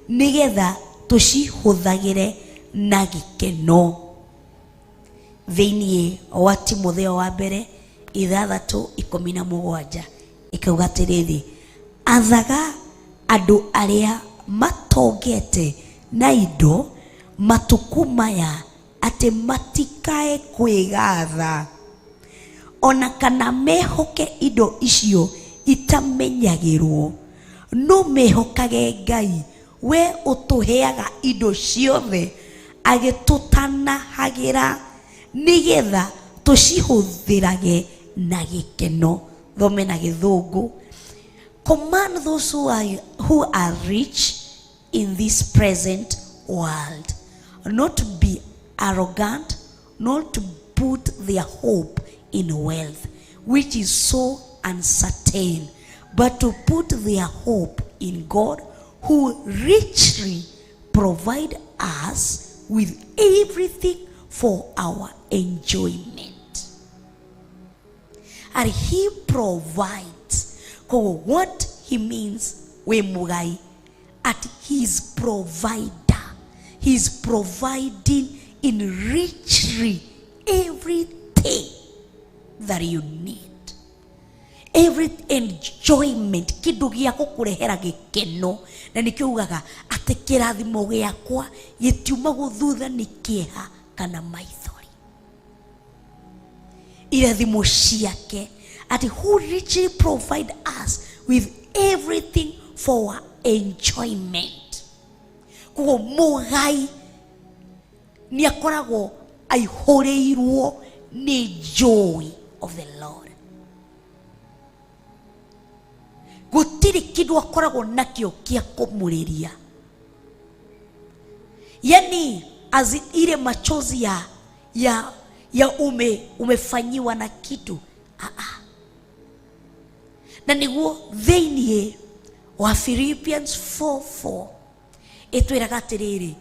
nĩgetha tũcihũthagĩre na gĩkeno. Thĩinĩ wa Timotheo wa mbere 6:17 ĩkauga atĩrĩrĩ, athaga andũ arĩa matongete na indo matukũ maya atĩ matikae kwĩgatha ona kana mehoke indo icio itamenyagĩrwo, no mehokage Ngai we ũtũheaga indo ciothe agĩtũtanahagĩra nĩgetha tũcihũthĩrage na gĩkeno. Thome na Gĩthũngũ. Command those who are rich in this present world not to be arrogant, not to put their hope in wealth, which is so uncertain, but to put their hope in God, who richly provide us with everything for our enjoyment. And he provides. What he means, we mugai, at his provider. He's providing in richly everything that you need. Every enjoyment, kindu gia gukurehera gikeno. Na nikio ugaga ati kirathimo giakwa gitiumagwo thutha ni kieha kana maithori. Irathimo ciake ati who richly provide us with everything for our enjoyment. Koguo mugai ni akoragwo aihũrĩirwo ni joy of the Lord. Gũtirĩ kĩndũ akoragwo nakĩo kĩa kũmũrĩria. Yani ile machozi ya umefanyiwa na kitu. Na niguo thĩinĩ wa Philippians 4:4 ĩtwĩraga atĩrĩrĩ,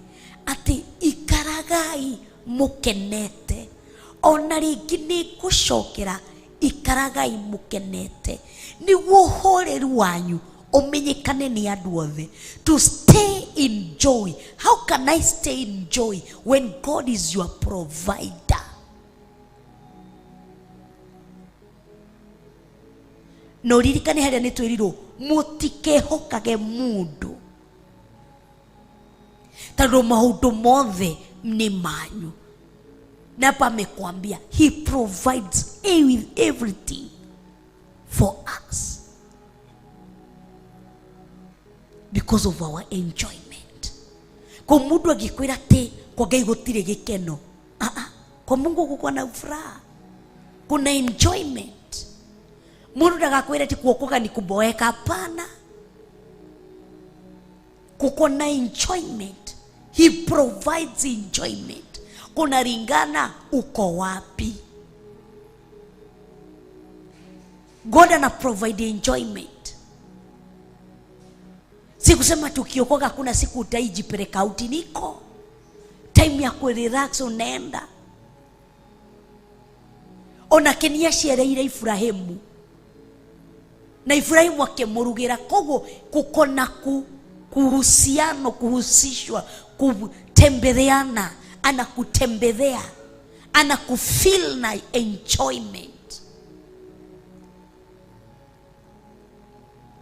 atĩ ikaragai mũkenete. Ona rĩngĩ nĩ ngũcokera, ikaragai mũkenete nĩguo ũhoreru wanyu ũmenyekane nĩ andũ othe. To stay in joy. How can I stay in joy when God is your provider? Na ũririkane harĩa nĩ twĩrirwo mũtikehokage mũndũ, tondũ maũndũ mothe nĩ manyu. Na hapa amekwambia he provides with everything for us because of our enjoyment. Kwa mundu agikwira ati kwa Ngai gutire gikeno, kwa Mungu kuko na furaha, kuna enjoyment. Mundu ndagakwira ati kuokoka ni kuboeka, hapana. Kuko na enjoyment. He provides enjoyment. Kuna ringana uko wapi. God ana provide enjoyment. Si kusema tukiokoka kuna siku utaijipeleka out, niko time ya ku relax unaenda. Ona kenia ciareire Ibrahimu na Ibrahimu akĩmũrugĩra. Koguo kuko na kuhusiano, kuhusishwa, kutembeleana. Anakutembelea, anakufeel na enjoyment.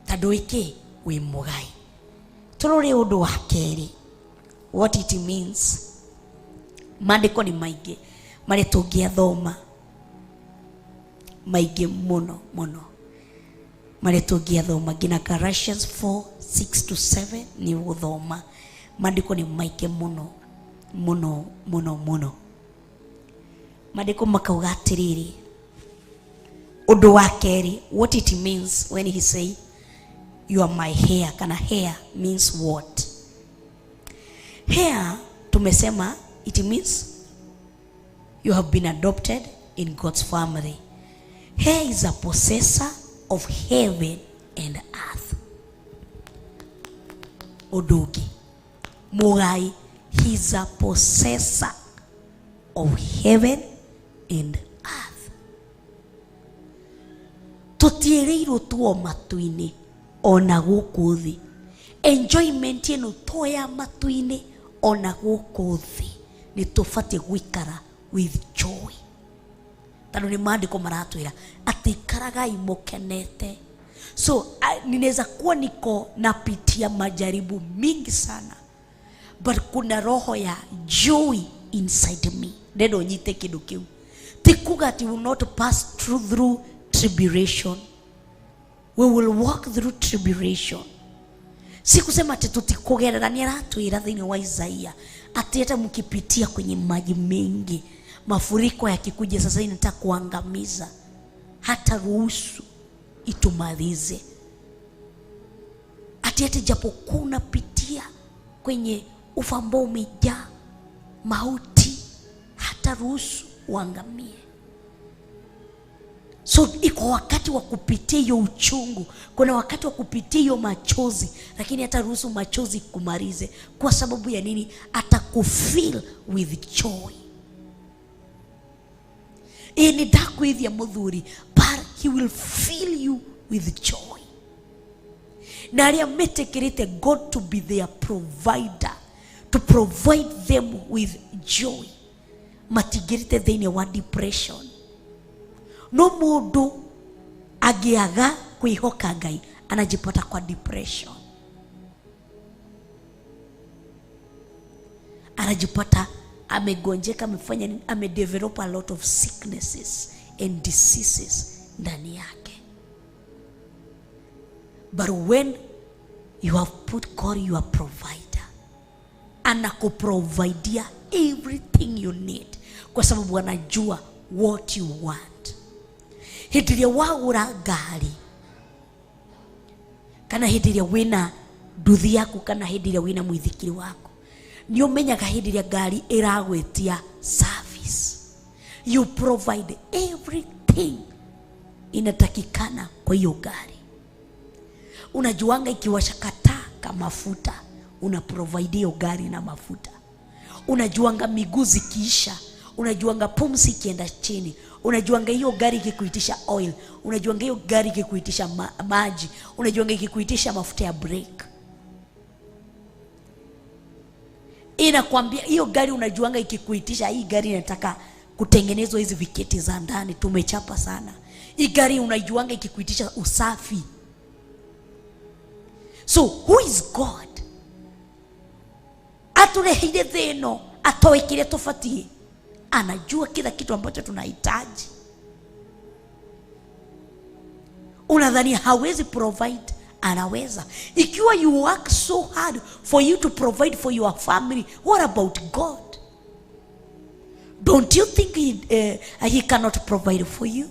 Tondũ ĩkĩ wĩ mũgai. Tũrore ũndũ wa kerĩ, what it means. Maandĩko nĩ maingĩ marĩa tũngĩathoma, maingĩ mũno mũno marĩa tũngĩathoma, nginya Galatians 4:6-7 nĩ ũgũthoma. Maandĩko nĩ maingĩ mũno mũno mũno mũno. Maandĩko makauga atĩrĩrĩ, ũndũ wa kerĩ, what it means when he say you are my hair. Kana hair means what? Hair tumesema it means you have been adopted in God's family. Hair is a possessor of heaven and earth. Ũndũ ũngĩ, mũgai, he's a possessor of heaven and earth. Tũtiĩrĩirwo tuo matu-inĩ ona gũkũ thĩ. Enjoyment ĩno to ya matu-inĩ ona gũkũ thĩ nĩ tũbatiĩ gũikara with joy, tondũ nĩ maandĩko maratwĩra atĩ ikaragai mũkenete. So ninaweza kuwa niko napitia majaribu mingi sana, but kuna roho ya joy inside me. Ndenda ũnyite kĩndũ kĩu. Ti kuga ati we will not pass through tribulation. We will walk through tribulation. Si kusema ati tutikugerera. Ni aratwira thĩinĩ wa Isaia ati hata mkipitia kwenye maji mengi, mafuriko yakikuja sasa inataka kuangamiza, hata ruhusu itumalize. Ati hata japokuwa unapitia kwenye ufa ambao umejaa mauti, hata ruhusu uangamie. So iko wakati wa kupitia hiyo uchungu, kuna wakati wa kupitia hiyo machozi, lakini hata ruhusu machozi kumalize. Kwa sababu ya nini? Atakufill with joy. Ĩ nĩ ndakwĩthia mũthuri, but he will fill you with joy. Na arĩa metĩkĩrĩte God to be their provider, to provide them with joy, matingĩrĩte thĩinĩ wa depression. No mũndũ angĩaga kwĩhoka Ngai anajipata kwa depression, anajipata amegonjeka, amefanya nini, amedevelop a lot of sicknesses and diseases ndani yake. But when you have put God your provider, anakuprovidea everything you need, kwa sababu anajua what you want. Hĩndĩ ĩrĩa wagũra ngari, kana hĩndĩ ĩrĩa wĩna nduthi yaku, kana hĩndĩ ĩrĩa wĩna mũithikiri waku, nĩ ũmenyaga hĩndĩ ĩrĩa ngari ĩragwĩtia service, you provide everything inatakikana kwa hiyo gari. Unajuanga ikiwasha kataa kama mafuta, una provide hiyo gari na mafuta. Unajuanga miguu zikiisha, unajuanga pumzi ikienda chini, unajuanga hiyo gari ikikuitisha oil, unajuanga hiyo gari ikikuitisha maji, unajuanga ikikuitisha mafuta ya brake. Inakwambia hiyo gari, unajuanga ikikuitisha hii gari inataka kutengenezwa hizi viketi za ndani, tumechapa sana. Hii gari unajuanga ikikuitisha usafi. So who is God? Atureheire thĩ ĩno atoĩ kĩrĩa tũbatiĩ. Anajua kila kitu ambacho tunahitaji. Unadhani hawezi provide? Anaweza. Ikiwa you work so hard for you to provide for your family, what about God? Don't you think he cannot provide for you?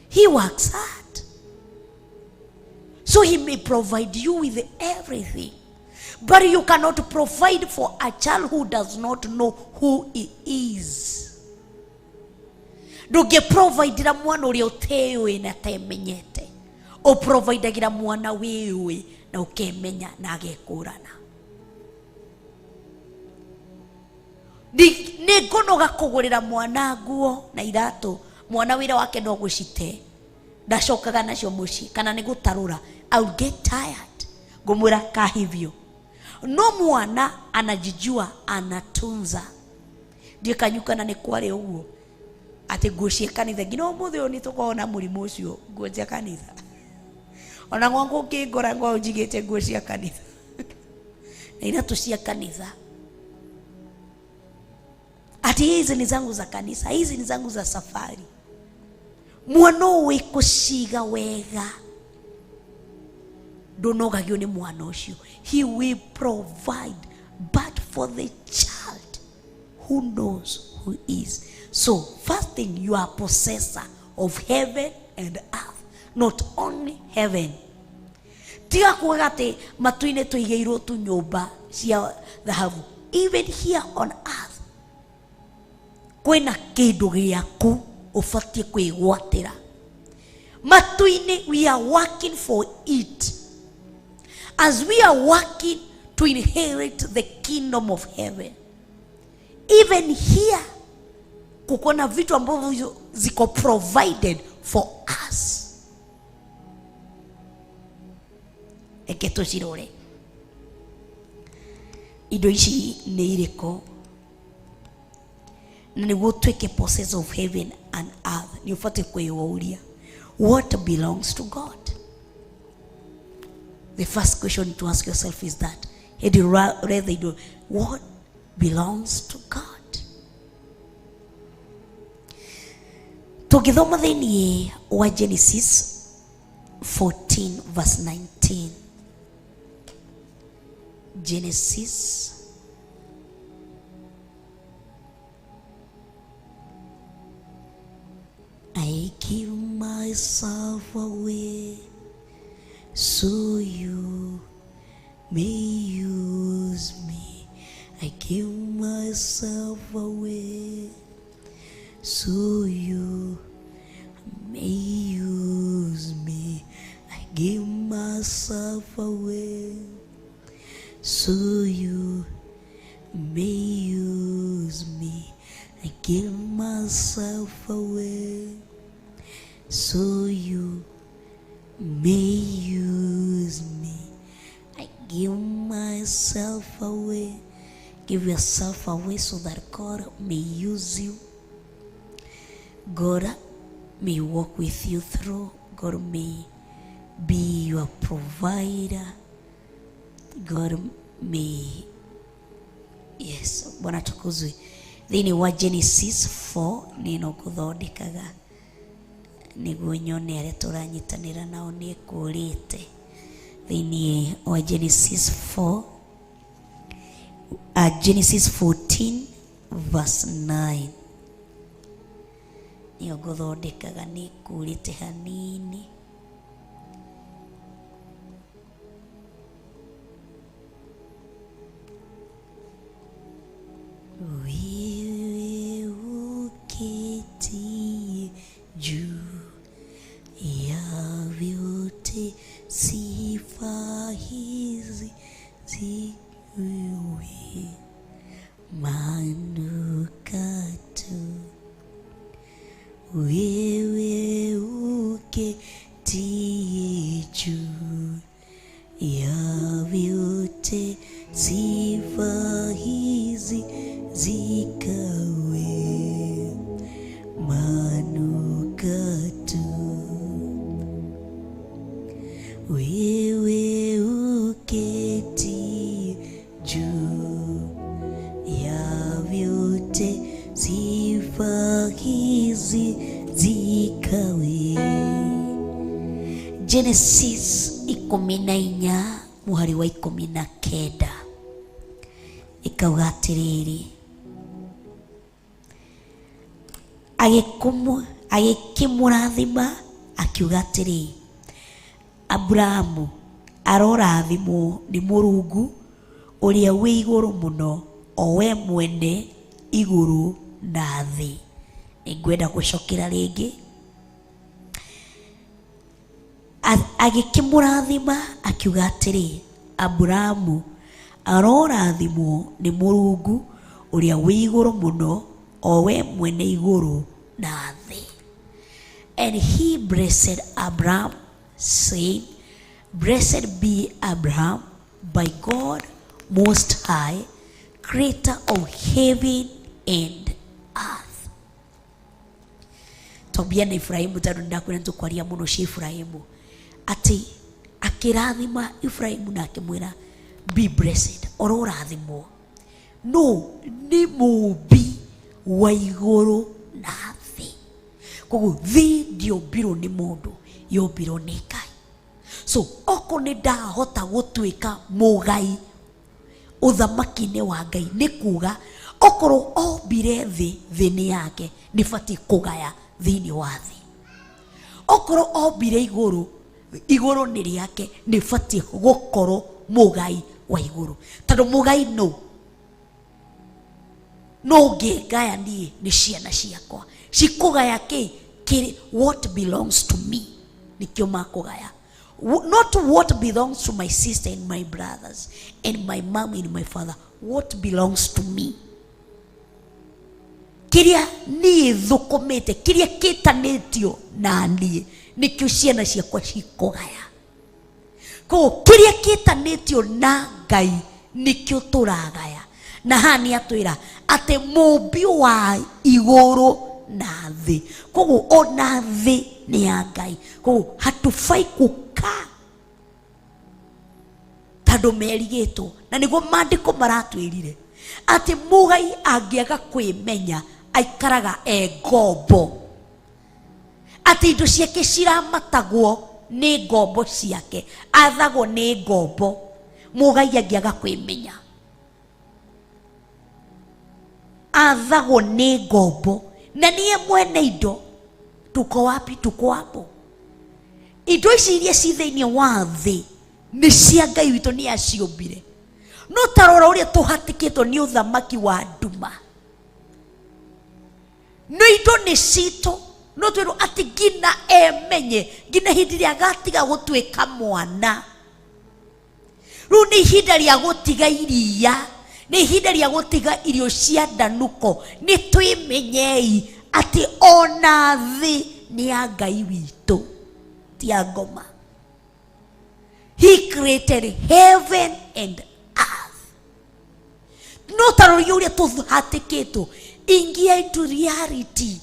He works hard. So he may provide you with everything. But you cannot provide for a child who does not know who he is. Ndũngĩprovidera mwana ũrĩa ũteũĩ na atemenyete. Ũprovidagĩra mwana wĩũĩ na ũkemenya na agekũrana. Nĩ ngũnoga kũgũrĩra mwana nguo na iratũ, mwana wĩra wake no gũcite, ndacokaga nacio mũciĩ kana nĩ gũtarũra. I'll get tired. Ngũmwĩra ka hivyo. No mwana anajijua, anatunza. Ndiĩ kanyuka na nĩ kwarĩ ũguo atĩ nguo cia kanitha nginya ũmũthĩ ũyũ nĩ tũkoragwo na mũrimũ ũcio, nguo cia kanitha. Ona gwaku ũkĩngora ngoragwo njigĩte nguo cia kanitha na iratũ cia kanitha, ati hizi ni zangu za kanisa, hizi ni zangu za safari. Mwana ũĩ kũciga wega ndũnogagio nĩ mwana ũcio. He will provide, but for the child who knows who is. So first thing, you are possessor of heaven and earth, not only heaven. Tiga kuga atĩ matu-inĩ tũigĩirwo tu nyũmba cia thahabu. Even here on earth kwĩna kĩndũ gĩaku ũbatiĩ kwĩgwatĩra. Matu-inĩ we are working for it. As we are working to inherit the kingdom of heaven, even here kuko na vitu ambavyo ziko provided for us. Reke tũcirore indo ici nĩ irĩkũ, na nĩguo tuĩke possess of heaven and earth nĩ ũbatiĩ kwĩyũria, what belongs to God? The first question to ask yourself is that hĩndĩ ũretha indo, what belongs to God? Tũngĩthoma thĩinĩ wa Genesis 14 verse 19, Genesis I give myself away so you may use me. I give myself away so you may use me. I give myself away so you may use me. I give myself away so you may use me. I give myself away. Give yourself away so that God may use you. God may walk with you through. God may be your provider. God may, yes, Bwana tukuzwe. Thĩinĩ wa Genesis 4 nĩno ngũthondekaga nĩguo nyone arĩa tũranyitanĩra nao nĩ kũrĩte. Thĩinĩ wa Genesis 4, Genesis 14 verse 9 nĩyo ngũthondekaga, nĩ kũrĩte hanini. Wewe uketie juu ya vyote, sifa hizi ziwe manukato. Wewe uketie juu ya vyote, sifa hizi zikawe manukato. Wewe uketi juu ya vyote, sifa hizi zikawe. Genesis 14 muhari wa 19 ikauga atiriri, agĩkĩmũrathima akiuga atĩrĩ, Abrahamu arorathimwo nĩ Mũrungu ũrĩa wĩ igũrũ mũno, o we mwene igũrũ na thĩ. Nĩngwenda gũcokera rĩngĩ. Agĩkĩmũrathima akiuga atĩrĩ, Abrahamu arorathimwo nĩ Mũrungu ũrĩa wĩ igũrũ mũno, o we mwene igũrũ na thĩ. And he blessed Abraham, saying, Blessed be Abraham by God Most High, creator of heaven and earth. Tobia na Ibrahimu tondũ ndakwĩra nĩtũkwaria mũno cia Ibrahimu, atĩ akĩrathima Ibrahimu na akĩmwĩra be blessed, ororathimwo. No nĩ mũũmbi wa igũrũ na thĩ. Koguo thĩ ndĩombirwo nĩ mũndũ, yombirwo nĩ Ngai. So oko nĩ ndahota gũtuĩka mũgai ũthamaki-inĩ wa Ngai, nĩ kuga okorwo ombire thĩ, thĩ nĩ yake, nĩ batiĩ kũgaya thĩinĩ wa thĩ. Okorwo ombire igũrũ, igũrũ nĩ rĩake, nĩ batiĩ gũkorwo mũgai wa igũrũ. Tondũ mũgai no no ngĩngaya niĩ nĩ ciana ciakwa cikũgaya kĩ kĩrĩ, what belongs to me nĩkĩo makũgaya. Not what belongs to my sister and my brothers and my mom and my father, what belongs to me. Kĩrĩa niĩ thũkũmĩte, kĩrĩa kĩtanĩtio na niĩ, nĩkĩo ciana ciakwa cikũgaya. Koguo kĩrĩa kĩtanĩtio na Ngai nĩkĩo tũragaya. Na haha nĩ atwĩra atĩ mũmbi wa igũrũ na thĩ. Koguo ona thĩ nĩ ya Ngai. Koguo hatufai kukaa tondũ merigĩtwo, na nĩguo maandĩko maratwĩrire atĩ mũgai angĩaga kwĩmenya aikaraga e ngombo, atĩ indo ciake ciramatagwo nĩ ngombo ciake, athagwo nĩ ngombo. Mũgai angĩaga kwĩmenya athagwo nĩ ngombo, na niye mwene indo. Tuko wapi? Tuko hapo. Indo ici iria ci thĩinĩ wa thĩ nĩ cia Ngai witũ, nĩ aciũmbire. No ta rora ũrĩa tũhatĩkĩtwo nĩ ũthamaki wa nduma. No indo nĩ citũ, no twĩrwo atĩ nginya emenye, nginya hĩndĩ ĩrĩa agatiga gũtuĩka mwana. Rĩu nĩ ihinda rĩa gũtiga iria, nĩ ihinda rĩa gũtiga irio cia ndanuko. Nĩ twĩmenyei atĩ ona thĩ nĩ ya Ngai witũ, ti ya ngoma. He created heaven and earth. No tarori ũrĩa tũhatĩkĩtwo. Ingia into reality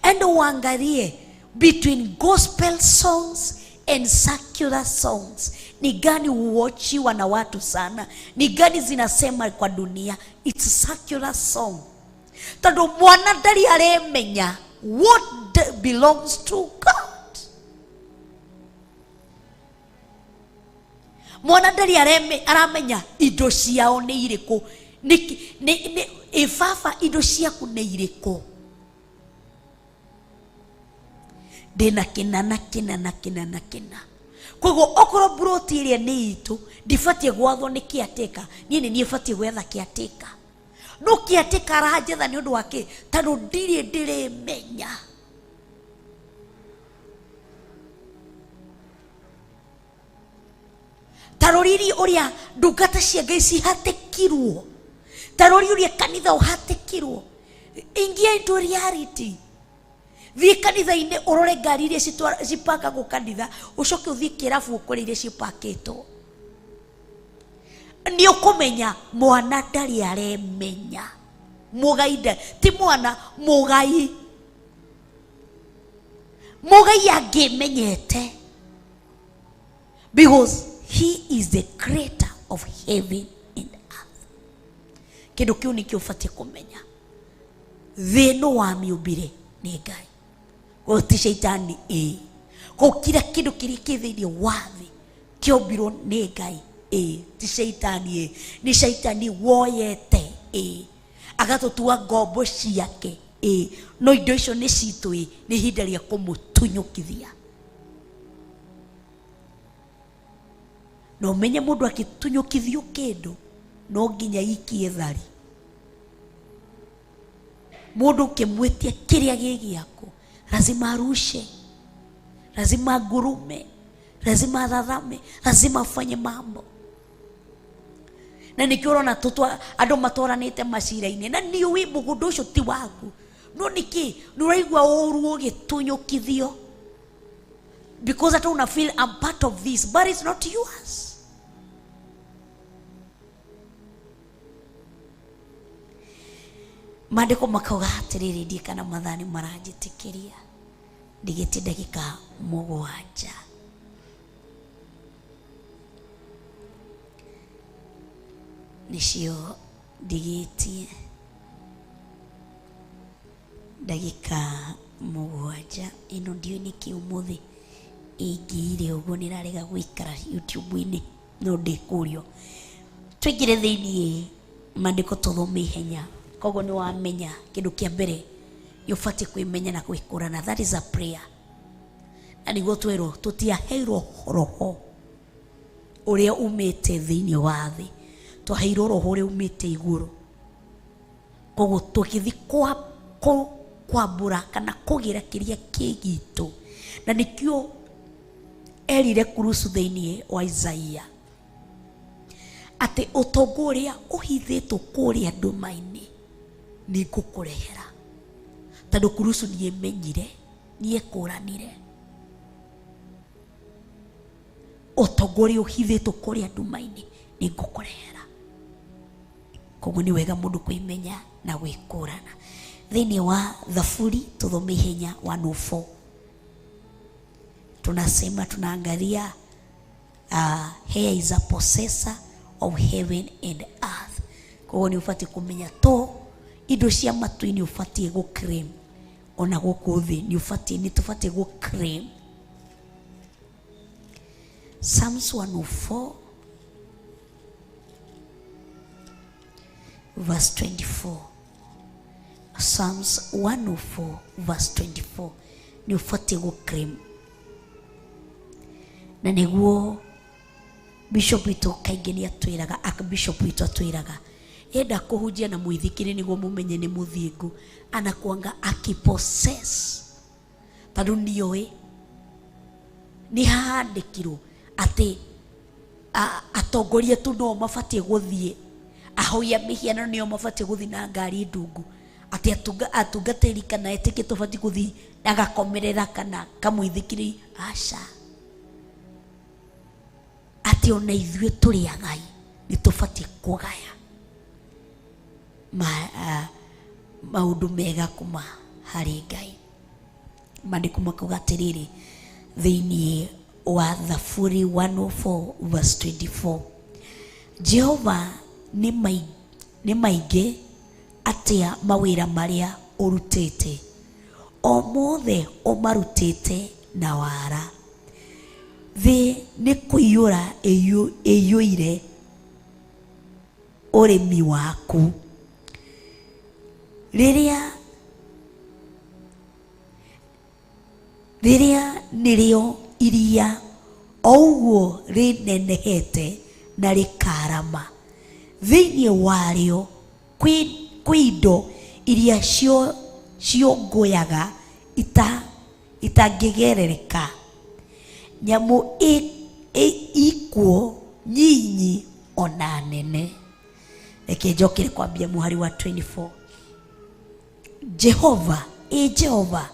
and uangalie between gospel songs and secular songs, ni gani huochiwa na watu sana, ni gani zinasema kwa dunia? It's secular song. Tondũ mwana ndari aremenya what belongs to God. Mwana ndari aramenya indo ciao nĩ irĩkũ. Ĩ baba, indo ciaku nĩ irĩkũ? Ndĩna kĩna na kĩna na kĩna na kĩna. Koguo okorwo mburoti ĩrĩa nĩ itũ, ndibatiĩ gwathwo nĩ caretaker, niĩ nĩ niĩ batiĩ gwetha caretaker. No caretaker aranjetha nĩ ũndũ wa kĩ? Tondũ ndirĩ ndĩrĩmenya. Ta roriri ũrĩa ndungata cia Ngai cihatĩkirwo, ta rori ũrĩa kanitha ũhatĩkirwo. Ingia into reality. Thiĩ kanitha-inĩ ũrore ngari iria cipakagwo kanitha, ũcoke ũthiĩ kĩrabu ũkore iria cipakĩtwo. Nĩ ũkũmenya mwana ndarĩ aremenya. Mũgai nda, ti mwana, mũgai. Mũgai angĩmenyete, because he is the creator of heaven and earth. Kĩndũ kĩu nĩkĩo ũbatiĩ kũmenya. Thĩ ĩno wamĩũmbire nĩ Ngai, koguo ti caitani. Ĩ koguo kira kĩndũ kĩrĩa kĩ thĩinĩ wa thĩ kĩombirwo nĩ Ngai, ĩ ti caitani. Ĩ nĩ caitani woyete, ĩ agatũtua ngombo ciake. Ĩ no indo icio nĩ citũ. Ĩ nĩ ihinda rĩa kũmũtunyũkithia. Na ũmenye mũndũ akĩtunyũkithio kĩndũ no nginya ikie thari. Mũndũ ũkĩmwĩtia kĩrĩa gĩ gĩaku, lazima arushe, lazima agurume, lazima athathame, lazima afanye mambo. Na nĩkĩo ũrona andũ matwaranĩte macira-inĩ, na nĩ ũĩ mũgũnda ũcio ti waku, no nĩkĩ nĩ ũraigua ũru ũgĩtunyũkithio? Because hata una feel I'm part of this, but it's not yours. Maandĩko makauga atĩrĩrĩ, ndiĩ kana mathaa nĩ maranjĩtĩkĩria, ndigĩtie ndagĩka 7 nĩcio ndigĩtie, ndagĩka 7. Ĩno ndiũĩ nĩkĩ ũmũthĩ ĩngĩire ũguo, nĩ ĩrarega gũikara YouTube-inĩ, no ndĩkũrio. Tũingĩre thĩiniĩ maandĩko tũthome ihenya. Koguo nĩ wamenya kĩndũ kĩa mbere nĩ ũbatiĩ kwĩmenya na gwĩkũrana. That is a prayer. Na nĩguo twerwo tũtiaheirwo roho ũrĩa umĩte thĩinĩ wa thĩ, twaheirwo roho ũrĩa umĩte igũrũ. Koguo tũgĩthiĩ kwambũra kana kũgĩra kĩrĩa kĩ gitũ, na nĩkĩo Erire kurusu thĩinĩ wa Isaia atĩ ũtonga ũrĩa ũhithĩtwo kũrĩa nduma-inĩ nĩ ngũkũrehera, tondũ kurusu nĩemenyire, nĩekũranire ũtonga ũrĩa ũhithĩtwo kũrĩa nduma-inĩ nĩ ngũkũrehera. Koguo nĩ wega mũndũ kwĩmenya na gwĩkũrana. Thĩinĩ wa Thaburi tũthome ihenya 104, tunasema tunaangalia here is a possessor of heaven and earth. Koguo nĩ ũbatiĩ kũmenya to indo cia matu-inĩ ũbatiĩ gũ claim, ona gũkũ thĩ nĩ ũbatiĩ, nĩ tũbatiĩ gũ claim. Psalms 104 verse 24. Psalms 104 verse 24 nĩ ũbatiĩ gũ claim, na nĩguo bishop witũ kaingĩ nĩ atwĩraga, archbishop witũ atwĩraga enda kũhunjia na mũithikiri nĩguo mũmenye nĩ mũthingu, anakuanga akipossess, tondũ nĩoĩ nĩ hahandĩkirwo atĩ atongoria tu no mabatiĩ gũthiĩ, ahoi a mĩhianano nĩo mabatiĩ gũthiĩ na ngari ndungu, atĩ atungatĩri kana etĩkia tũbatiĩ gũthiĩ agakomerera kana kamũithikiri. Aca, atĩ ona ithuĩ tũrĩ agai nĩ tũbatiĩ kũgaya maũndũ mega kuma harĩ Ngai. Maandĩko makauga atĩrĩrĩ thĩinĩ wa Thaburi 104 verse 24, Jehova nĩ maingĩ atĩa mawĩra marĩa ũrutĩte, o mothe ũmarutĩte na wara. Thĩ nĩ kũiyũra ĩiyũire ũrĩmi waku. Rĩrĩa rĩrĩa nĩrĩo iria o ũguo rĩnenehete na rĩkarama, thĩinĩ warĩo kwĩ indo iria ciongũyaga itangĩgerereka, nyamũ ikuo nyinyi ona nene. Reke njokere kwambia mũhari wa 24. Jehova, ĩ Jehova,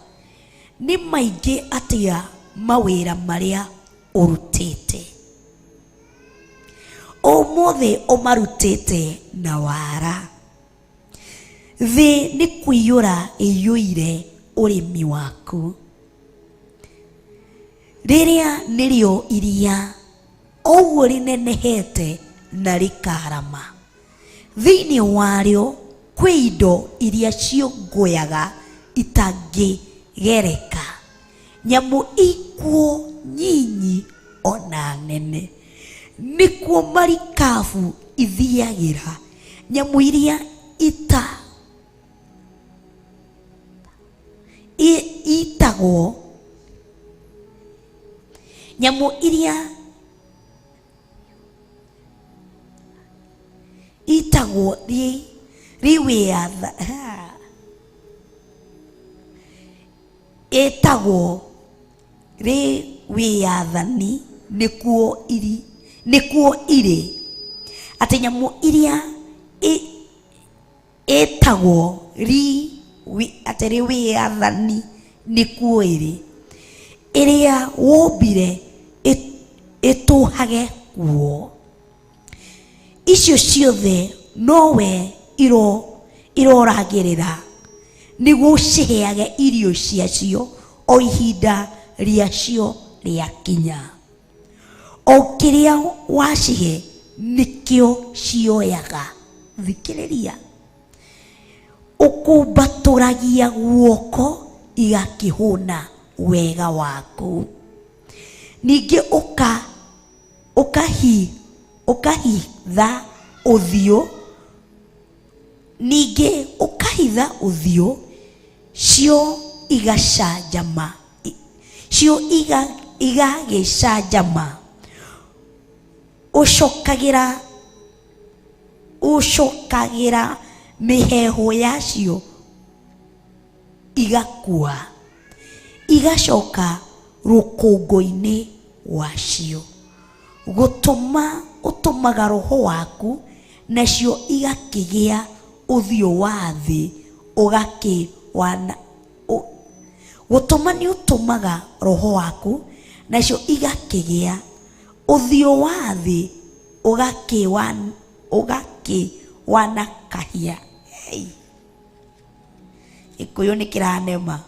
nĩ maingĩ atĩa mawĩra marĩa ũrutĩte, ũmũthĩ ũmarutĩte na wara. Thĩ nĩ kũiyũra ĩiyũire ũrĩmi waku. Rĩrĩa nĩrĩo iria o ũguo rĩnenehete na rĩkarama, thĩinĩ warĩo kwĩ indo iria ciongũyaga itangĩgereka, nyamũ ikuo nyinyi ona nene. Nĩkuo marikabu ithiagĩra, nyamũ iria itagwo nyamũ iria itagwo riwĩatha, ĩtagwo rĩwĩathani nĩkuo iri, nĩkuo irĩ, atĩ nyamũ iria ĩtagwo atĩ rĩwĩathani nĩkuo ĩrĩ, ĩrĩa wombire ĩtũhage kuo. Icio ciothe nowe iroragĩrĩra nĩguo ũciheage irio ciacio o ihinda rĩacio rĩakinya. O kĩrĩa wacihe nĩkĩo cioyaga. Thikĩrĩria, ũkumbatũragia guoko igakĩhũna wega waku. Ningĩ ũkahitha ũthiũ, ningĩ ũkahitha ũthiũ, cio igacanjama, cio igagĩcanjama. Ũcokagĩra mĩheehũ yacio igakua, igacoka rũkũngũ-inĩ Wacio. Gũtũma ũtũmaga roho waku nacio igakĩgĩa ũthiũ wa thĩ ũgakĩwana. Gũtũma nĩ ũtũmaga roho waku nacio igakĩgĩa ũthiũ wa thĩ ũgakĩwanakahia. Hey. Gĩkũyũ nĩ kĩranema.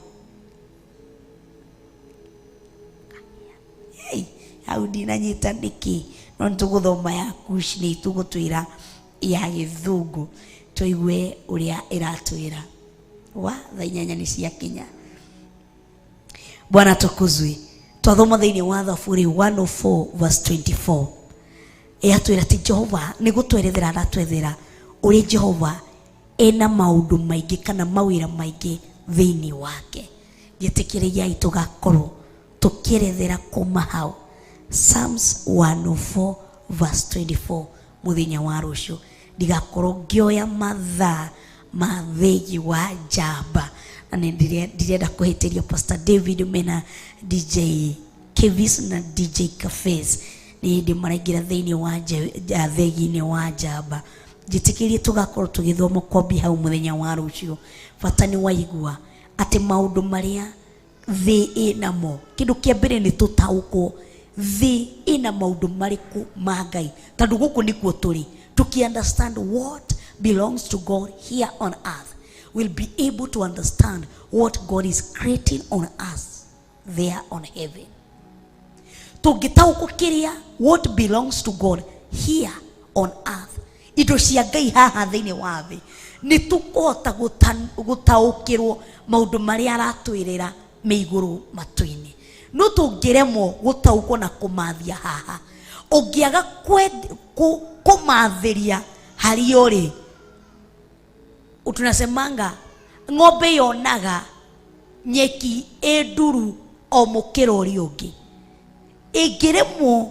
Hey, hau ndinanyita nĩkĩ, no nĩ tũgũthoma ya Kush, nĩ tũgũtwĩra ya Gĩthũngũ tũigue ũrĩa ĩratwĩra. Wa thaa 8 nĩ ciakinya. Bwana tukuzwe. Twathoma thĩinĩ wa Thaburi 104 verse 24. Yatwĩra atĩ Jehova nĩ gũtwerethera aratwethera ũrĩa Jehova ena maũndũ maingĩ kana mawĩra maingĩ thĩinĩ wake. Njĩtĩkĩrĩriai tũgakorwo tũkĩerethera kuma hau Psalms 104 verse 24 mũthenya wa rũciũ. Ndigakorwo ngĩoya mathaa ma thĩgi wa njamba, na nĩ ndirenda kũhĩtĩria Pastor David mena DJ Kevis na DJ Cafes nĩ hĩndĩ maraingĩra thĩinĩ wa thegi-inĩ wa njamba. Njĩtĩkĩrie tũgakorwo tũgĩthoma kwambia hau mũthenya wa rũciũ. Bata nĩ waigua atĩ maũndũ marĩa thĩ ĩnamo, kĩndũ kĩa mbere nĩ tũtaũkwo thĩ ĩna maũndũ marĩkũ ma Ngai, tondũ gũkũ nĩkuo tũrĩ. Tuki understand what belongs to God here on earth, we'll be able to understand what God is creating on us there on heaven. Tũngĩtaũkwo kĩrĩa what belongs to God here on earth, indo cia Ngai haha thĩinĩ wa thĩ, nĩ tũkũhota gũtaũkĩrwo maũndũ marĩa aratwĩrĩra me igũrũ matu-inĩ. No tũngĩremwo gũtaũkwo na kũmathia haha, ũngĩaga kũmathĩria harĩa ũrĩ, tunasemanga ng'ombe yonaga nyeki ĩ nduru o mũkĩra ũrĩa ũngĩ. Ĩngĩremwo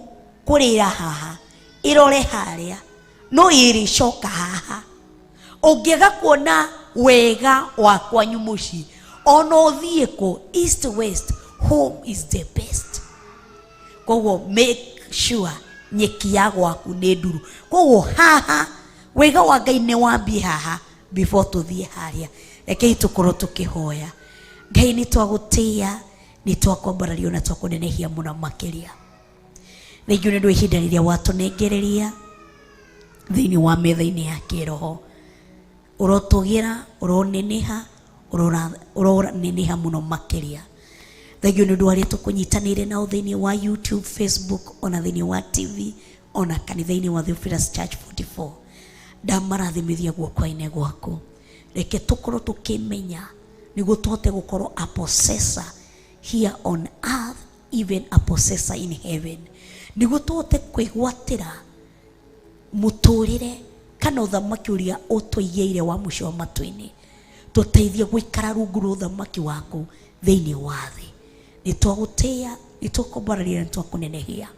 kũrĩra haha ĩrore harĩa, no ĩrĩcoka haha. Ũngĩaga kuona wega wa kwanyu mũciĩ, ona ũthiĩ kũ, east west, home is the best. Koguo make sure nyeki ya gwaku nĩ nduru. Koguo haha wega wa Ngai nĩ wambie haha before tũthiĩ harĩa. Rekei tũkorwo tũkĩhoya. Ngai nĩ twagũtĩĩa, nĩ twakwambararia na twakũnenehia mũno makĩria. Thengiũ nĩ ũndũ wa ihinda rĩrĩa watũnengereria thĩinĩ wa metha-inĩ ya kĩroho. Ũrotũgĩra, ũroneneha, ũroneneha mũno makĩria. Thengiũ nĩ ũndũ wa arĩa tũkũnyitanĩire nao thĩinĩ wa YouTube, Facebook, ona thĩinĩ wa TV, ona kanitha-inĩ wa Theophilus Church 44. Ndamarathimithia guoko-inĩ gwaku. Reke tũkorwo tũkĩmenya nĩguo tũhote gũkorwo a possessor here on earth, even a possessor in heaven. Nĩguo tũhote kwĩgwatĩra mũtũrĩre kana ũthamaki ũrĩa ũtũigĩire wa mũico wa matu-inĩ. Tũteithie gũikara rungu rwa ũthamaki waku thĩinĩ wa thĩ. Nĩ twagũtĩĩa, nĩ twakwambararia, nĩ twakũnenehia.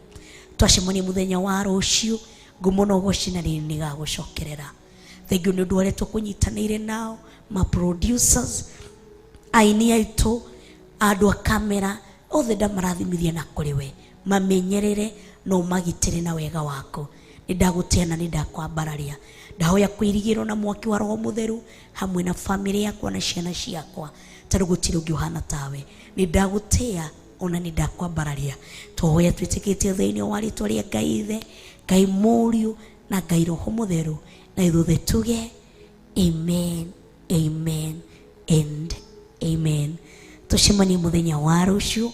Twacemania mũthenya wa rũciũ, ngumo na ũgoci na riri nĩ igagũcokerera. Thengiũ nĩ ũndũ wa arĩa tũkũnyitanĩire nao, ma producers, aini aitũ, andũ a kamera, othe ndamarathimithia na kũrĩ we. Mamenyerere na ũmagitĩre na wega waku. Nĩ ndagũtĩĩa na nĩ ndakwambararia. Ndahoya kũirigĩrwo na mwaki wa Roho Mũtheru hamwe na famĩlĩ yakwa na ciana ciakwa, tondũ gũtirĩ ũngĩ ũhana tawe. Nĩ ndagũtĩĩa ona nĩ ndakwambararia. Twahoya twĩtĩkĩtie thĩinĩ wa rĩtwa rĩa Ngai Ithe, Ngai Mũriũ na Ngai Roho Mũtheru, na ithuothe tuge amen, amen and amen. Tũcemanie mũthenya wa rũciũ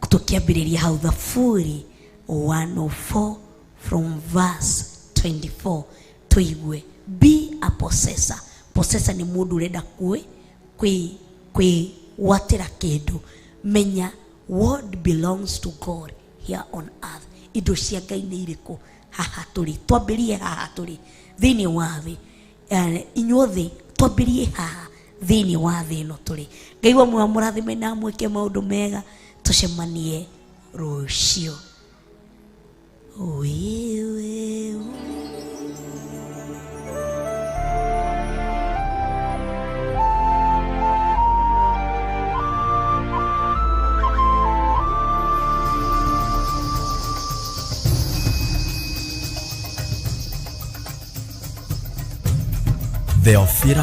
tũkĩambĩrĩria hau Thaburi 104 from verse 24. Tũigue be a possessor. Possessor nĩ mũndũ ũrenda kwĩgwatĩra kĩndũ. Menya what belongs to God here on earth. Indo cia Ngai nĩ irĩkũ haha tũrĩ? Twambĩrie haha tũrĩ thĩinĩ wa thĩ. Inyuothe twambĩrie haha thĩinĩ wa thĩ ĩno tũrĩ. Ngai wa muoyo amũrathime na amwĩke maũndũ mega. Tũcemanie rũciũ. Wewe. Theophilus.